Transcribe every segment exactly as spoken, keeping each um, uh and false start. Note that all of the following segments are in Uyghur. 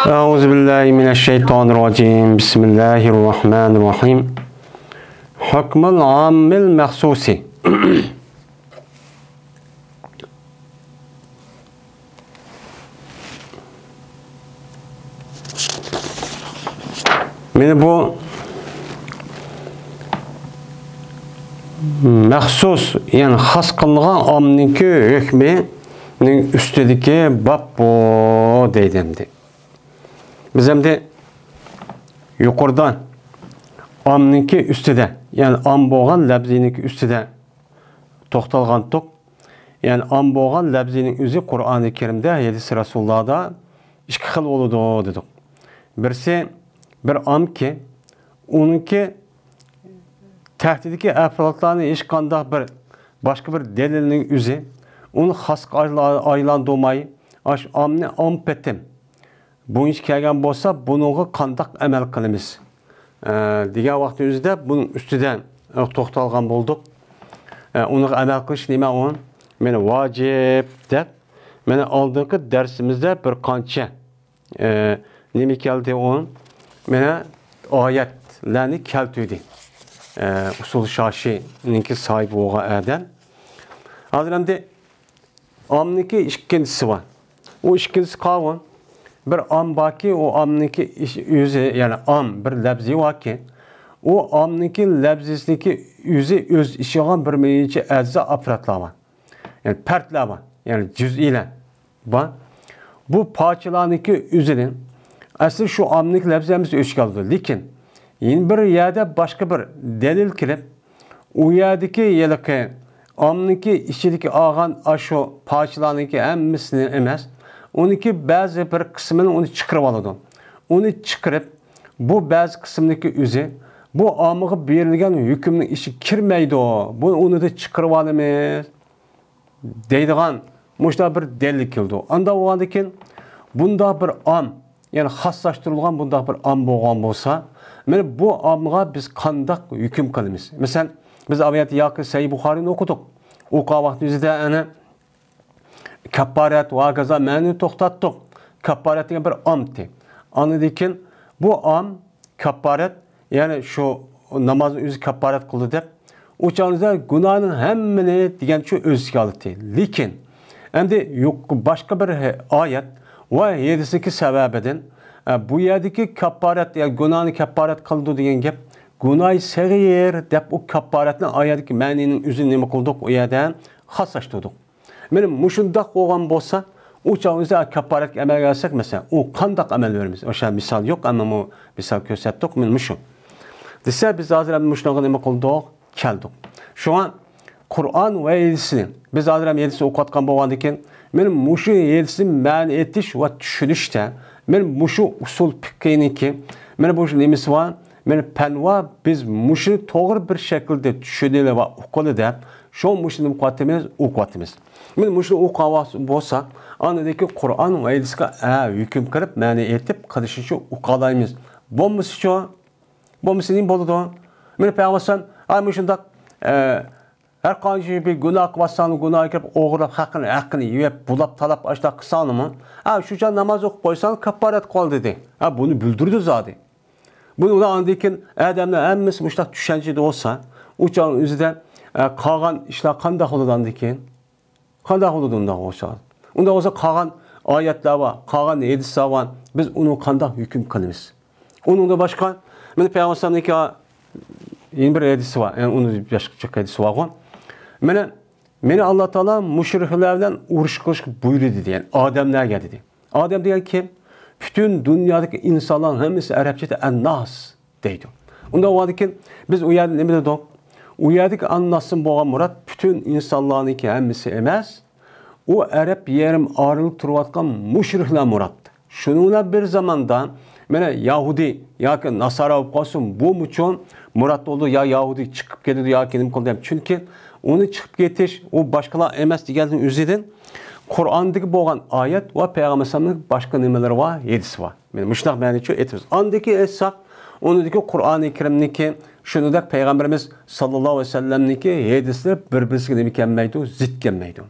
أعوذ بالله من الشيطان الرجيم. بسم الله الرحمن الرحيم. حكم العام المخصوص. مانا بۇ مەخسۇس، يەنى خاس قىلىنغان ئامنىڭكى ھۆكمىنىڭ ئۈستىدىكى باب بۇ دەيدۇ ئەمدى. بىز ئەمدى يۇقىرىدا ئامنىڭكى ئۈستىدە، يەنى ئام بولغان لەپزىنىڭكى ئۈستىدە توختالغانتۇق. يەنى ئام بولغان لەپزىنىڭ ئۆزى قۇرئانى كەرىمدە، ھەدىسى رەسۇلۇللادا ئىككى خىل بولىدۇ دېدۇق. بىرسى بىر ئامكى، ئۇنىڭكى تەھتىدىكى ئەپرادلارنى ھېچقانداق بىر باشقا بىر دەلىلنىڭ ئۆزى ئۇنى خاسقا ئايلا-، ئايلاندۇرماي، ئاشۇ ئامنى ئام پېتىم بويىچە كەلگەن بولسا، بۇنىڭغا قانداق ئەمەل قىلىمىز؟ ئە، دېگەن ۋاقىتنىڭ ئۆزىدە بۇنىڭ ئۈستىدە، ئە، توختالغان بولدۇق. ئە، ئۇنىڭغا ئەمەل قىلىش نېمە ئۇ؟ مانا ۋاجىپ دەپ، مانا ئالدىنقى دەرسىمىزدە بىر قانچە، ئە، نېمە كەلدى ئۇ؟ مانا ئايەتلەرنى كەلتۈردى. ئە، ئۇسۇل شاشىنىڭكى ساھىبى بولغان ئادەم. ھازىر ئەمدى ئامنىڭكى ئىككىنچىسى بار. ئۇ ئىككىنچىسى قاۋۇن. بىر ئام باركى، ئۇ ئامنىڭكى ئىش-، ئۆزى، يەنى ئام بىر لەپزى باركى، ئۇ ئامنىڭكى لەپزىسىنىڭكى ئۆزى ئۆز ئىچىگە ئالغان بىر نەچچە ئەززا ئەپرادلار بار. يەنى پەردلەر بار. يەنى جۈزئىيلەر بار. بۇ پارچىلارنىڭكى ئۆزىنى ئەسلى شۇ ئامنىڭكى لەپزى ھەممىسى ئۆز ئىچىگە ئالىدۇ. لېكىن يەنە بىر يەردە باشقا بىر دەلىل كېلىپ، ئۇ يەردىكى ھېلىقى ئامنىڭكى ئىچىدىكى ئالغان ئاشۇ پارچىلارنىڭكى ھەممىسىنى ئەمەس، ئۇنىڭكى بەزى بىر قىسمىنى ئۇنى چىقىرىۋالىدۇ. ئۇنى چىقىرىپ، بۇ بەزى قىسىمنىڭكى ئۆزى بۇ ئامىغا بېرىلگەن ھۆكۈمنىڭ ئىچىگە كىرمەيدۇ. بۇنى ئۇنى چىقىرىۋالىمىز دەيدىغان مۇشۇنداق بىر دەلىل كېلىدۇ. ئانداق بولغاندىن كېيىن بۇنداق بىر ئام، يەنى خاسلاشتۇرۇلغان بۇنداق بىر ئام بولغان بولسا، مانا بۇ ئامغا بىز قانداق ھۆكۈم قىلىمىز؟ مەسىلەن، بىز ئاۋايەتتە ياكى سەھىھ بۇخارىنى ئوقۇدۇق. ئوقۇغان ۋاقتىمىزدا ئەنە كاپپارەت ۋە ھاكازا مەنىنى توختاتتۇق. كاپپارەت دېگەن بىر ئامتى. ئاندىن كېيىن بۇ ئام كاپپارەت، يەنى شۇ نامازنى ئۆزى كاپپارەت قىلدى دەپ، ئۇ چاغدا گۇناھنىڭ ھەممىنى دېگەن شۇ ئۆز ئىچىگە ئالدى. لېكىن ئەمدى يۇق-، باشقا بىر ھە-، ئايەت ۋە ھەدىسنىڭكى سەۋەبىدىن، ئە، بۇ يەردىكى كاپپارەت، يا گۇناھنى كاپپارەت قىلىدۇ دېگەن گەپ، گۇناھى سەغىر دەپ ئۇ كاپپارەتنى ئايەتتىكى مەنىنىڭ ئۆزىنى نېمە قىلدۇق؟ ئۇ يەردە خاسلاشتۇردۇق. مانا مۇشۇنداق بولغان بولسا، ئۇ چاغ ئۆزى كاپپارەتكە ئەمەل بەرسەك، مەسىلەن، ئۇ قانداق ئەمەل بېرىمىز؟ ئوشۇ مىسال يوق، ئەمما بۇ مىسال كۆرسەتتۇق، مانا مۇشۇ. دېسە، بىز ھازىر ئەمدى مۇشۇنىڭغا نېمە قىلدۇق؟ كەلدۇق. شۇڭا قۇرئان ۋە ھەدىسنى، بىز ھازىر ھەم ھەدىسنى ئوقۇۋاتقان بولغاندىكىن، مانا مۇشۇ ھەدىسنى مەنە ئېيتىش ۋە چۈشىنىشتە، مانا مۇشۇ ئۇسۇل پىقھىنىڭكى، مانا مۇشۇ نېمىسى بار، مانا پەن بار، بىز مۇشۇنى توغرا بىر شەكىلدە چۈشىنىلى ۋە ئۇقىلى دەپ، شۇ مۇشۇنى نېمە قىلىۋاتىمىز، ئوقۇۋاتىمىز. مانا مۇشۇنى ئوقۇغان بولسا، ئاندىن كېيىن قۇرئان ۋە ھەدىسكە، ئە، ھۆكۈم قىلىپ، مەنە ئېيتىپ، قىلىشىچۇ ئۇقالايمىز. بولمىسىچۇ؟ بولمىسا نېمە بولىدۇ؟ مانا پەيغەمبەر ئەلەيھىسسالام، ئاي، مۇشۇنداق، ئە، ھەر قانچە بىر گۇناھ قىلىۋاتساڭ، گۇناھقا كىرىپ، ئوغرىلاپ، خەقنىڭ ھەققىنى يەپ، بۇلاپ، تالاپ، ئاشۇنداق قىلساڭمۇ، ھە، شۇ چاغ ناماز ئوقۇپ قويساڭ، كاپپارەت قىلىۋال دېدى. ھە، بۇنى بىلدۈردى زادى. بۇنى ئۇلار ئاندىن كېيىن ئادەملەر ھەممىسى مۇشۇنداق چۈشەنچىدە بولسا، ئۇ چاغنىڭ ئۆزىدە، ئە، قالغان ئىشلار قانداق بولىدۇ ئاندىن كېيىن؟ قانداق بولىدۇ ئۇنداق بولسا؟ ئۇنداق بولسا قالغان ئايەتلەر بار، قالغان ھەدىسلەر بار. بىز ئۇنى قانداق ھۆكۈم قىلىمىز؟ ئۇنىڭدىن باشقا، مانا پەيغەمبەر ئەلەيھىسسالامنىڭكى يەنە بىر ھەدىسى بار. يەنى ئۇنىڭ باشقا ھەدىسى بارغۇ. مانا، مېنى ئاللا تائالا مۇشرىكلار بىلەن ئۇرۇش قىلىشقا بۇيرۇدى دېگەن، ئادەملەرگە دېدى. ئادەم دېگەن كىم؟ پۈتۈن دۇنيادىكى ئىنسانلار ھەممىسى ئەرەبچىدە ئەنناس دەيدۇ. ئۇنداق بولغاندىكىن بىز ئۇ يەردە نېمە دېدۇق؟ ئۇ يەردىكى ئەنناستىن بولغان مۇراد پۈتۈن ئىنسانلارنىڭكى ھەممىسى ئەمەس، ئۇ ئەرەب يېرىم ئارىلىق تۇرۇۋاتقان مۇشرىكلار مۇراد. شۇنىڭ بىلەن بىر زاماندا، مانا، يەھۇدىي ياكى ناسارا بولۇپ قالسۇن، بۇمۇچۇ مۇراد بولىدۇ، يا يەھۇدىي چىقىپ كېتىدۇ ياكى نېمە قىلىدۇ دەپ. چۈنكى ئۇنى چىقىپ كېتىش، ئۇ باشقىلار ئەمەس دېگەننىڭ ئۆزىدىن قۇرئاندىكى بولغان ئايەت ۋە پەيغەمبەر ئەلەيھىسسالامنىڭ باشقا نېمىلىرى بار، ھەدىسى بار. مانا مۇشۇنداق مەنىچۇ ئېيتىمىز. ئاندىكى ئېيتساق، ئۇنىڭدىكى قۇرئانى كەرىمنىڭكى، شۇنىڭدەك پەيغەمبىرىمىز ساللاللاھۇ ئەلەيھى ۋەسەللەمنىڭكى ھەدىسلىرى بىر-بىرسىگە نېمە كەلمەيدۇ؟ زىت كەلمەيدۇ.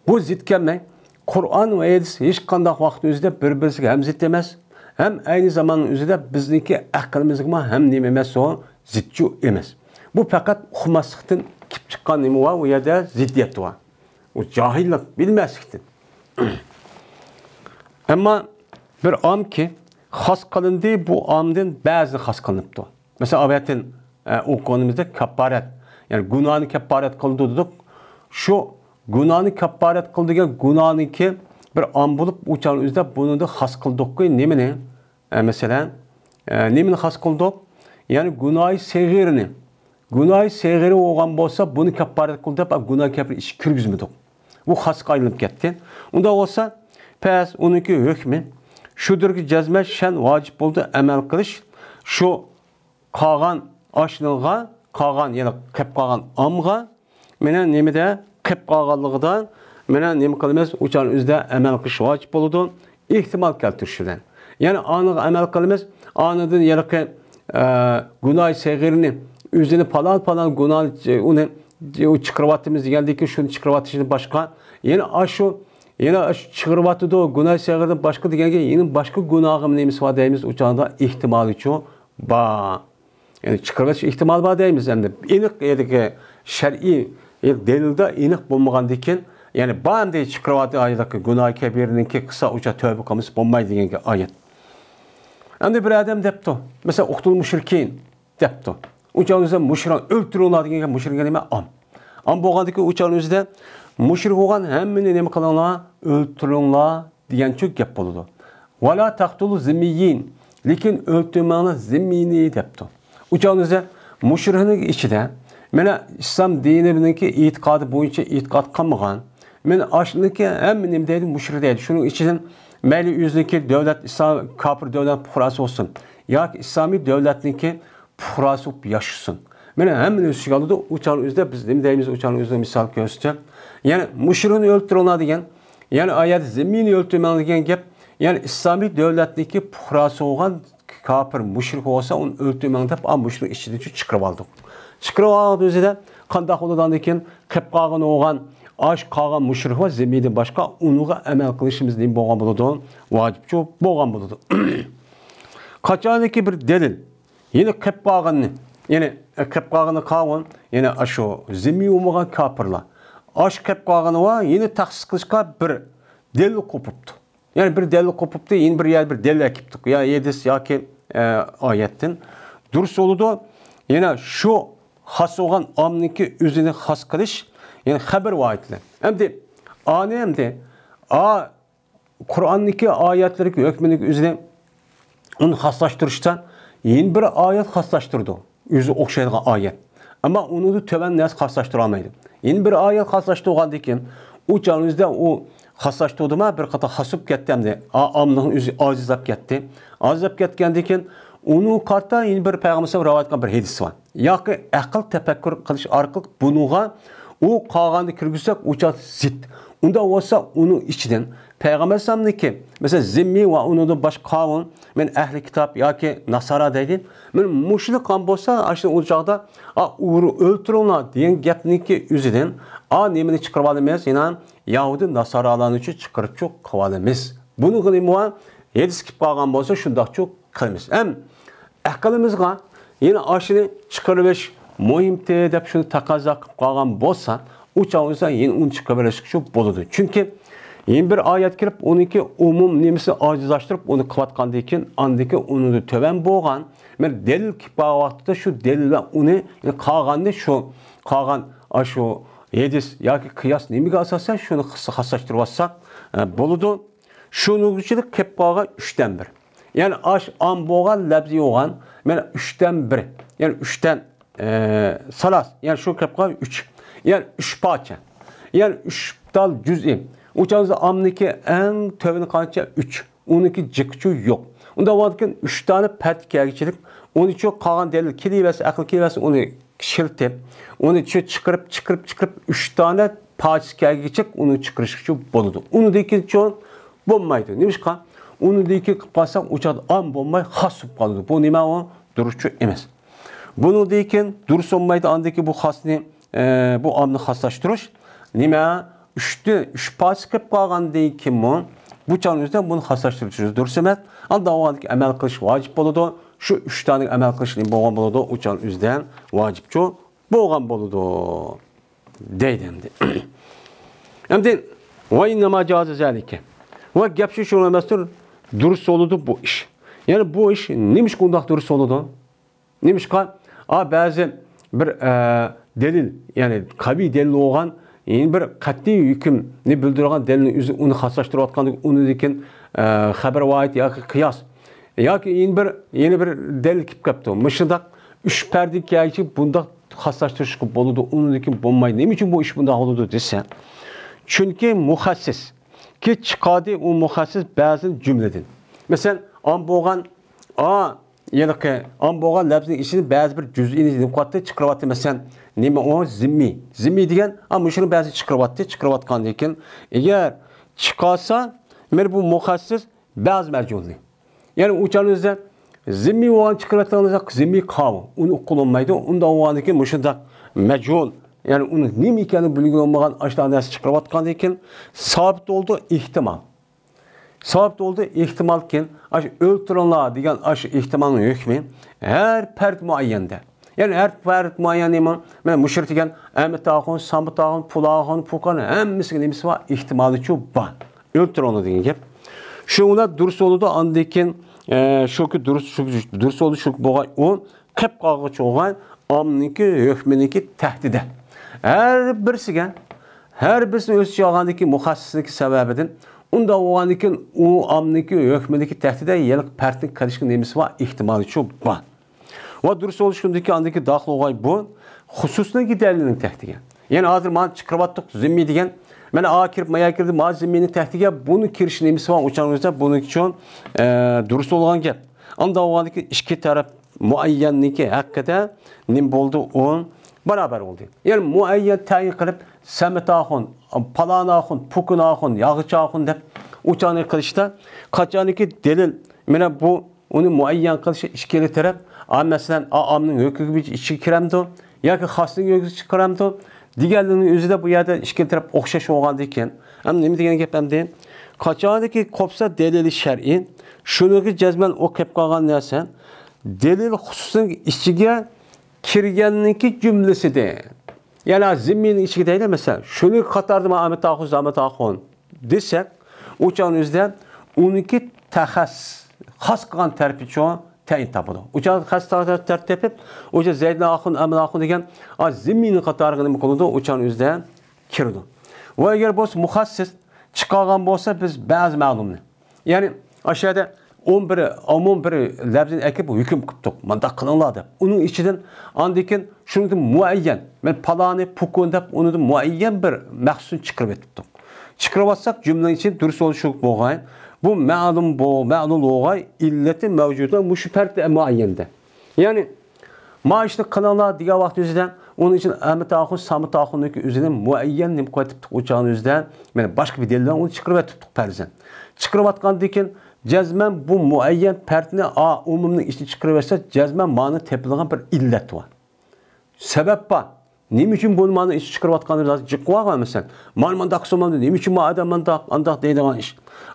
بۇ زىت كەلمەي، قۇرئان ۋە ھەدىس ھېچقانداق ۋاقىتنىڭ ئۆزىدە بىر-بىرسىگە ھەم زىت ئەمەس، ھەم ئەينى زاماننىڭ ئۆزىدە بىزنىڭكى ئەقلىمىزگىمۇ ھەم نېمە ئەمەس، ئۇ زىتچۇ ئەمەس. بۇ پەقەت ئۇقماسلىقتىن كېلىپ چىققان نېمە بار، ئۇ يەردە زىددىيەت بار. ئۇ جاھىللىق، بىلمەسلىكتىن. ئەمما بىر ئامكى خاس قىلىندى، بۇ ئامدىن بەزى خاس قىلىنىپتۇ. مەسىلەن، ئاۋەتتىن، ئە، ئوقۇغىنىمىزدەك كاپپارەت، يەنى گۇناھنى كاپپارەت قىلىدۇ دېدۇق. شۇ گۇناھنى كاپپارەت قىلىدىغان گۇناھنىڭكى بىر ئام بولۇپ، ئۇ چاغنىڭ ئۆزىدە بۇنىڭدا خاس قىلدۇققى نېمىنى؟ ئە، مەسىلەن، ئە، نېمىنى خاس قىلدۇق؟ يەنى گۇناھى سەغىرىنى. گۇناھى سەغىرى بولغان بولسا، بۇنى كاپپارەت قىل دەپ، گۇناھ كەپىرى ئىچىگە كىرگۈزمىدۇق. بۇ خاسقا ئايلىنىپ كەتتى. ئۇنداق بولسا، پەس ئۇنىڭكى ھۆكمى شۇدۇركى جەزمەن شەن ۋاجىپ بولدى ئەمەل قىلىش. شۇ قالغان ئاشنىغا، قالغان، يەنى قېپ قالغان ئامغا، مانا نېمىدە قېپ قالغانلىقىدا، مانا نېمە قىلىمىز، ئۇ چاغنىڭ ئۆزىدە ئەمەل قىلىش ۋاجىپ بولىدۇ، ئېھتىمال كەلتۈرۈش بىلەن. يەنى ئانىغا ئەمەل قىلىمىز، ئانىدىن ھېلىقى، ئە، گۇناھى سەغىرنى، ئۆزىنى پالان-پالان گۇناھ، ئۇنى، ئۇ چىقىرىۋاتىمىز دېگەندىن كېيىن، شۇنى چىقىرىۋاتىشىدىن باشقا، يەنە ئاشۇ، يەنە ئاشۇ چىقىرىۋاتىدۇ، گۇناھى سەغىرىدىن باشقا دېگەنگە، يەنە باشقا گۇناھىمۇ نېمىسى بار دەيمىز، ئۇ چاغدا ئېھتىمالىچۇ بار. يەنى چىقىرىۋېتىش ئېھتىمالى بار دەيمىز ئەمدى. ئېنىق، يەنى شەرئىي دەلىلدە ئېنىق بولمىغاندىكىن، يەنى بار ئەمدى چىقىرىۋاتىدۇ، گۇناھى كەبىرىنىڭكى قىلسا، ئۇچا تەۋبە قىلمىسا بولمايدۇ دېگەنگە ئايەت. ئەمدى بىر ئادەم دەپتۇ، مەسىلەن، «ئۇقتۇل مۇشرىكىن» دەپتۇ. ئۇ چاغدا مۇشرىكنى ئۆلتۈرۈڭلار دېگەنگە، مۇشرىك دېگەن نېمە؟ ئام. ئام بولغاندىكىن ئۇ چاغنىڭ ئۆزىدە مۇشرىك بولغان ھەممىنى نېمە قىلىڭلار؟ ئۆلتۈرۈڭلار دېگەنچۇ گەپ بولىدۇ. «ۋەلا تەقتۇلۇ زىممىيين»، لېكىن ئۆلتۈرمەڭلار زىممىينى دەپتۇ. ئۇ چاغدا مۇشرىكنىڭ ئىچىدە، مانا ئىسلام دىنىنىڭكى ئېتىقادى بويىچە ئېتىقاد قىلمىغان، مانا ئاشۇنىڭكى ھەممە نېمە دەيدۇ، مۇشرىك دەيدۇ. شۇنىڭ ئىچىدىن مەيلى ئۆزىنىڭكى دۆلەت، ئىسلام، كاپىر دۆلەت پۇقراسى بولسۇن ياكى ئىسلامىي دۆلەتنىڭكى پۇقراسى بولۇپ ياشىسۇن. مانا ھەممىنى ئۆز ئىچىگە ئالىدۇ، ئۇ چاغنىڭ ئۆزىدە بىز نېمە دەيمىز، ئۇ چاغنىڭ ئۆزىدە مىسال كۆرسىتىپ. يەنى مۇشرىكنى ئۆلتۈرۈڭلار دېگەن، يەنى ئايەت زىممىنى ئۆلتۈرمەڭ دېگەن گەپ، يەنى ئىسلامىي دۆلەتنىڭكى پۇقراسى بولغان كاپىر مۇشرىك بولسا ئۇنى ئۆلتۈرمەڭ دەپ، ئا مۇشۇنىڭ ئىچىدىن چىقىرىۋالدۇق. چىقىرىۋالغان ئۆزىدە قانداق بولىدۇ ئاندىن كېيىن؟ قېپ قالغىنى بولغان، ئاش قالغان مۇشرىك ۋە زىممىدىن باشقا ئۇنىڭغا ئەمەل قىلىشىمىز نېمە بولغان بولىدۇ؟ ۋاجىپچۇ بولغان بولىدۇ. قاچانكى بىر دەلىل يەنە قېپ قالغىنىنى، يەنى، ئە، قېپ قالغىنى قاۋۇن، يەنى ئاشۇ زىممىي بولمىغان كاپىرلار. ئاش قېپ قالغىنى ۋە يەنە تەخسىس قىلىشقا بىر دەلىل قوپۇپتۇ. يەنى بىر دەلىل قوپۇپتۇ، يەنە بىر يەر بىر دەلىل ئەكىپتۇق. يا ھەدىس ياكى، ئە، ئايەتتىن. دۇرۇس بولىدۇ. يەنە شۇ خاس بولغان ئامنىڭكى ئۆزىنى خاس قىلىش، يەنى خەبەر ۋاھىدلەر. ئەمدى، ئانى ئەمدى، ئا، قۇرئاننىڭكى ئايەتلىرى ھۆكمىنىڭ ئۆزىنى ئۇنى خاسلاشتۇرۇشتا يەنە بىر ئايەت خاسلاشتۇرىدۇ. ئۆزى ئوخشايدىغان ئايەت. ئەمما ئۇنىڭدىن تۆۋەن نەرسە خاسلاشتۇرالمايدۇ. يەنە بىر ئايەت خاسلاشتۇرغاندىن كېيىن، ئۇ چاغنىڭ ئۆزىدە ئۇ خاسلاشتۇردىما بىر قاتار خاس بولۇپ كەتتى ئەمدى. ئا-، ئامنىڭ ئۆزى ئاجىزلاپ كەتتى. ئاجىزلاپ كەتكەندىن كېيىن، ئۇنىڭغا قارىتا يەنە بىر پەيغەمبەر رىۋايەت قىلغان بىر ھەدىس بار. ياكى ئەقىل تەپەككۇر قىلىش ئارقىلىق بۇنىڭغا ئۇ قالغاننى كىرگۈزسەك، ئۇ چاغ زىت. ئۇنداق بولسا، ئۇنىڭ ئىچىدىن پەيغەمبەر ئەلەيھىسسالامنىڭكى، مەسىلەن، زىممىي ۋە ئۇنىڭدىن باشقا قاۋۇم، مەن ئەھلى كىتاب ياكى ناسارا دەيدۇ. مەن مۇشۇنى قىلغان بولسا، ئاشۇ ئۇ چاغدا، ئا، ئۇرۇ-، ئۆلتۈرۈڭلار دېگەن گەپنىڭكى ئۆزىدىن، ئا، نېمىنى چىقىرىۋالىمىز؟ يەنە يەھۇدىي ناسارالارنىچۇ چىقىرىپچۇ قىلىۋالىمىز. بۇنىڭغا نېمە بار؟ ھەدىس كېلىپ قالغان بولسا، شۇنداقچۇ قىلىمىز. ھەم ئەقلىمىزغا يەنە ئاشۇنى چىقىرىۋېلىش مۇھىمتى دەپ شۇنى تەقەززا قىلىپ قالغان بولسا، ئۇ چاغ بولسا يەنە ئۇنى چىقىرىۋېلىشقىچۇ بولىدۇ. چۈنكى يەنە بىر ئايەت كېلىپ، ئۇنىڭكى ئومۇم نېمىسىنى ئاجىزلاشتۇرۇپ، ئۇنى قىلىۋاتقاندىن كېيىن، ئاندىن كېيىن ئۇنىڭدىن تۆۋەن بولغان بىر دەلىل كېلىپ قالغان ۋاقتىدا شۇ دەلىل ۋە ئۇنى، يەنى قالغاننى شۇ، قالغان ئاشۇ ھەدىس ياكى قىياس نېمىگە ئاساسەن شۇنى خاس-، خاسلاشتۇرۇۋاتساق، ئە، بولىدۇ. شۇنىڭغىچىلىك قېلىپ قالغان ئۈچتىن بىر. يەنى ئاش ئام بولغان لەپزى بولغان، مانا ئۈچتىن بىر. يەنى ئۈچتىن، ئە، سالاس. يەنى شۇ قېلىپ قالغان ئۈچ. يەنى ئۈچ پارچە. يەنى ئۈچ تال جۈزئى. ئۇ چاغدا ئامنىڭكى ئەڭ تۆۋىنى قانچە؟ ئۈچ. ئۇنىڭكى جىقىچۇ يوق. ئۇنداق بولغاندىكىن ئۈچ دانە پەت كەلگۈچىلىك. ئۇنى چۇ قالغان دەلىل كېلىۋەرسە، ئەقىل كېلىۋەرسە، ئۇنى ئىشلىتىپ، ئۇنى چۈ-، چىقىرىپ، چىقىرىپ، چىقىرىپ، ئۈچ دانە پارچىسى كەلگۈچە ئۇنى چىقىرىشقىچە بولىدۇ. ئۇنىڭدىن كېيىن چوڭ بولمايدۇ. نېمىشقا؟ ئۇنىڭدىن كېيىن قىلىپ قالساق، ئۇ چاغدا ئام بولماي، خاس بولۇپ قالىدۇ. بۇ نېمە ئۇ؟ دۇرۇسچۇ ئەمەس. بۇنىڭدىن كېيىن دۇرۇس بولمايدۇ، ئاندىن كېيىن بۇ خاسنى، ئە، بۇ ئامنى خاسلاشتۇرۇش. نېمە؟ ئۈچتىن ئۈچ پارچە قىلىپ قالغاندىن كېيىنمۇ بۇ چاغنىڭ ئۆزىدە بۇنى خاسلاشتۇرۇش دۇرۇس ئەمەس. ئاندىن ئاۋۋالدىكى ئەمەل قىلىش ۋاجىپ بولىدۇ. شۇ ئۈچ دانىگە ئەمەل قىلىش نېمە بولغان بولىدۇ؟ ئۇ چاغنىڭ ئۆزىدە ۋاجىپچۇ بولغان بولىدۇ. دەيدۇ ئەمدى. ئەمدى، ۋە ئىننەما جازە زالىكە. ۋە گەپ شۇ، شۇ ئەمەستۇر، دۇرۇس بولىدۇ بۇ ئىش. يەنى بۇ ئىش نېمىشقا ئۇنداق دۇرۇس بولىدۇ؟ نېمىشقا؟ ئا، بەزى بىر، ئە، دەلىل، يەنى قەۋىي دەلىل بولغان، يەنى بىر قەتئىي ھۆكۈمنى بىلدۈرىدىغان دەلىلنى ئۆزى ئۇنى خاسلاشتۇرۇۋاتقاندىكىن، ئۇنىڭدىن كېيىن، ئە، خەبەر ۋاھىد ياكى قىياس ياكى يەنە بىر، يەنە بىر دەلىل كېلىپ قاپتۇ. مۇشۇنداق ئۈچ پەردە كەلگۈچى بۇنداق خاسلاشتۇرۇشقا بولىدۇ، ئۇنىڭدىن كېيىن بولمايدۇ. نېمە ئۈچۈن بۇ ئىش بۇنداق بولىدۇ دېسە، چۈنكى مۇخەسسىس كى چىقادى ئۇ مۇخەسسىس بەزىن جۈملىدىن. مەسىلەن، ئام بولغان، ئا، ھېلىقى ئام بولغان لەپزىنىڭ ئىچىدىن بەزى بىر جۈزئىينى نېمە قىلىۋاتتى، چىقىرىۋاتتى. مەسىلەن، نېمە ئۇ؟ زىممىي. زىممىي دېگەن، ئا، مۇشۇنىڭ بەزىنى چىقىرىۋاتتى، چىقىرىۋاتقاندىن كېيىن، ئەگەر چىقارسا، مانا بۇ مۇخەسسىس بەزى مەجھۇلنى. يەنى ئۇ چاغنىڭ ئۆزىدە زىممىي بولغان چىقىرىۋەتسەڭلار، زىممىي قاۋۇ. ئۇنى ئۇققىلى بولمايدۇ. ئۇنداق بولغاندىن كېيىن مۇشۇنداق مەجھۇل، يەنى ئۇنىڭ نېمە ئىكەنلىكى بىلگىلى بولمىغان ئاشۇنداق نەرسە چىقىرىۋاتقاندىن كېيىن سابىت بولىدۇ، ئېھتىمال. سابىت بولدى، ئېھتىمالكىن، ئاشۇ ئۆلتۈرۈڭلار دېگەن ئاشۇ ئېھتىمالنىڭ ھۆكمى ھەر پەرد مۇئەييەندە. يەنى ھەر پەرد مۇئەييەن نېمە؟ مانا مۇشۇ دېگەن ئەمىت ئاخۇن، سامىت ئاخۇن، پۇل ئاخۇن، پۇقان ھەممىسىگە نېمىسى بار؟ ئېھتىمالىچۇ بار. ئۆلتۈرۈڭلار دېگەن گەپ. شۇ بىلەن دۇرۇس بولىدۇ، ئاندىن كېيىن، ئە، شۇكى دۇرۇس، شۇ، دۇرۇس بولدى، شۇ بولغان ئۇ قېپ قالغۇچى بولغان ئامنىڭكى ھۆكمىنىڭكى تەھتىدە. ھەر بىرسىگە، ھەر بىرسىنى ئۆز ئىچىگە ئالغاندىكى مۇخەسسىسنىڭكى سەۋەبىدىن، ئۇنداق بولغاندىكىن ئۇ ئامنىڭكى ھۆكمىنىڭكى تەھتىدە يەنە پەردنىڭ كىرىشكە نېمىسى بار؟ ئېھتىمالىچۇ بار. ۋە دۇرۇس بولۇشى شۇندىكى ئاندىكى داخىل بولغاي بۇ خۇسۇسنىڭكى دەلىلىنىڭ تەھتىگە. يەنى ھازىر مانا چىقىرىۋاتتۇق زىممىي دېگەن. مانا ئا كىرىپ، مايا كىردى، ما زىممىينىڭ تەھتىگە بۇنى كىرىشى نېمىسى بار؟ ئۇچان ئۆزى بۇنىڭ ئۈچۈن، ئە، دۇرۇس بولغان گەپ. ئانداق بولغاندىكى ئىككى تەرەپ مۇئەييەننىڭكى ھەققىدە نېمە بولدى؟ ئۇ باراۋەر بولدى. يەنى مۇئەييەن تەيىن قىلىپ، سەمەت ئاخۇن، پالان ئاخۇن، پۇكۇن ئاخۇن، ياغىچ ئاخۇن دەپ ئۇچانى قىلىشتا، قاچانكى دەلىل، مانا بۇ ئۇنى مۇئەييەن قىلىش ئىككىلا تەرەپ، ئا، مەسىلەن، ئا، ئامنىڭ ھۆكمى ئىچىگە كىرەمدۇ ياكى خاسنىڭ ھۆكمى ئىچىگە كىرەمدۇ دېگەنلىكنىڭ ئۆزىدە بۇ يەردە ئىككىلا تەرەپ ئوخشاش بولغاندىكىن، ھەم نېمە دېگەن گەپ ئەمدى؟ قاچانكى قوپسا دەلىلى شەرئىي، شۇنىڭغا جەزمەن ئۇ قېلىپ قالغان نەرسە دەلىل خۇسۇسنىڭ ئىچىگە كىرگەننىڭكى جۈملىسىدە. يەنى زىممىنىڭ ئىچىگە دەيلى، مەسىلەن، شۇنىڭ قاتارىدا مەن ئامەت ئاخۇن، زامەت ئاخۇن دېسەك، ئۇ چاغنىڭ ئۆزىدە ئۇنىڭكى تەخەس-، خاس قىلغان تەرىپىچۇ تەيىن تاپىدۇ. ئۇ چاغ خاس تەرىپ تېپىپ، ئۇ چاغ زەيدىن ئاخۇن، ئامەت ئاخۇن دېگەن، ئا، زىممىنىڭ قاتارىغا نېمە قىلىدۇ؟ ئۇ چاغنىڭ ئۆزىدە كىرىدۇ. ۋە ئەگەر بولسا مۇخەسسىس چىقارغان بولسا، بىز بەزى مەلۇمنى، يەنى ئاشۇ يەردە ئون بىر، ئومۇم بىر لەپزىنى ئەكىپ ھۆكۈم قىپتۇق، مۇنداق قىلىڭلار دەپ. ئۇنىڭ ئىچىدىن ئاندىن كېيىن شۇنىڭدىن مۇئەييەن، مەن پالانى، پۇكۇن دەپ ئۇنىڭدىن مۇئەييەن بىر مەخسۇسنى چىقىرىۋېتىپتۇق. چىقىرىۋاتساق جۈملىنىڭ ئىچىدە دۇرۇس بولۇشى بولغاي، بۇ مەلۇم بو-، مەلۇم بولغاي، ئىللىتى مەۋجۇدى مۇشۇ پەرد مۇئەييەندە. يەنى، ما ئىشنى قىلىڭلار دېگەن ۋاقىت ئۆزىدە، ئۇنىڭ ئۈچۈن ئەمىت ئاخۇن، سامىت ئاخۇننىڭكى ئۆزىنى مۇئەييەن نېمە قىلىۋېتىپتۇق ئۇ چاغنىڭ ئۆزىدە. مانا باشقا بىر دەلىل بىلەن ئۇنى چىقىرىۋېتىپتۇق پەرزەن. چىقىرىۋاتقاندىن كېيىن جەزمەن بۇ مۇئەييەن پەردنى ئا ئومۇمنىڭ ئىچىدە چىقىرىۋەتسە، جەزمەن مانا تېپىلغان بىر ئىللەت بار. سەۋەب بار. نېمە ئۈچۈن بۇنى مانا ئىچىدە چىقىرىۋاتقاننى بىر جىققا بارغان مەسىلەن. مانا مانداق قىلسا بولمامدۇ، نېمە ئۈچۈن ما ئادەم مانداق، ئانداق دەيدىغان ئىش.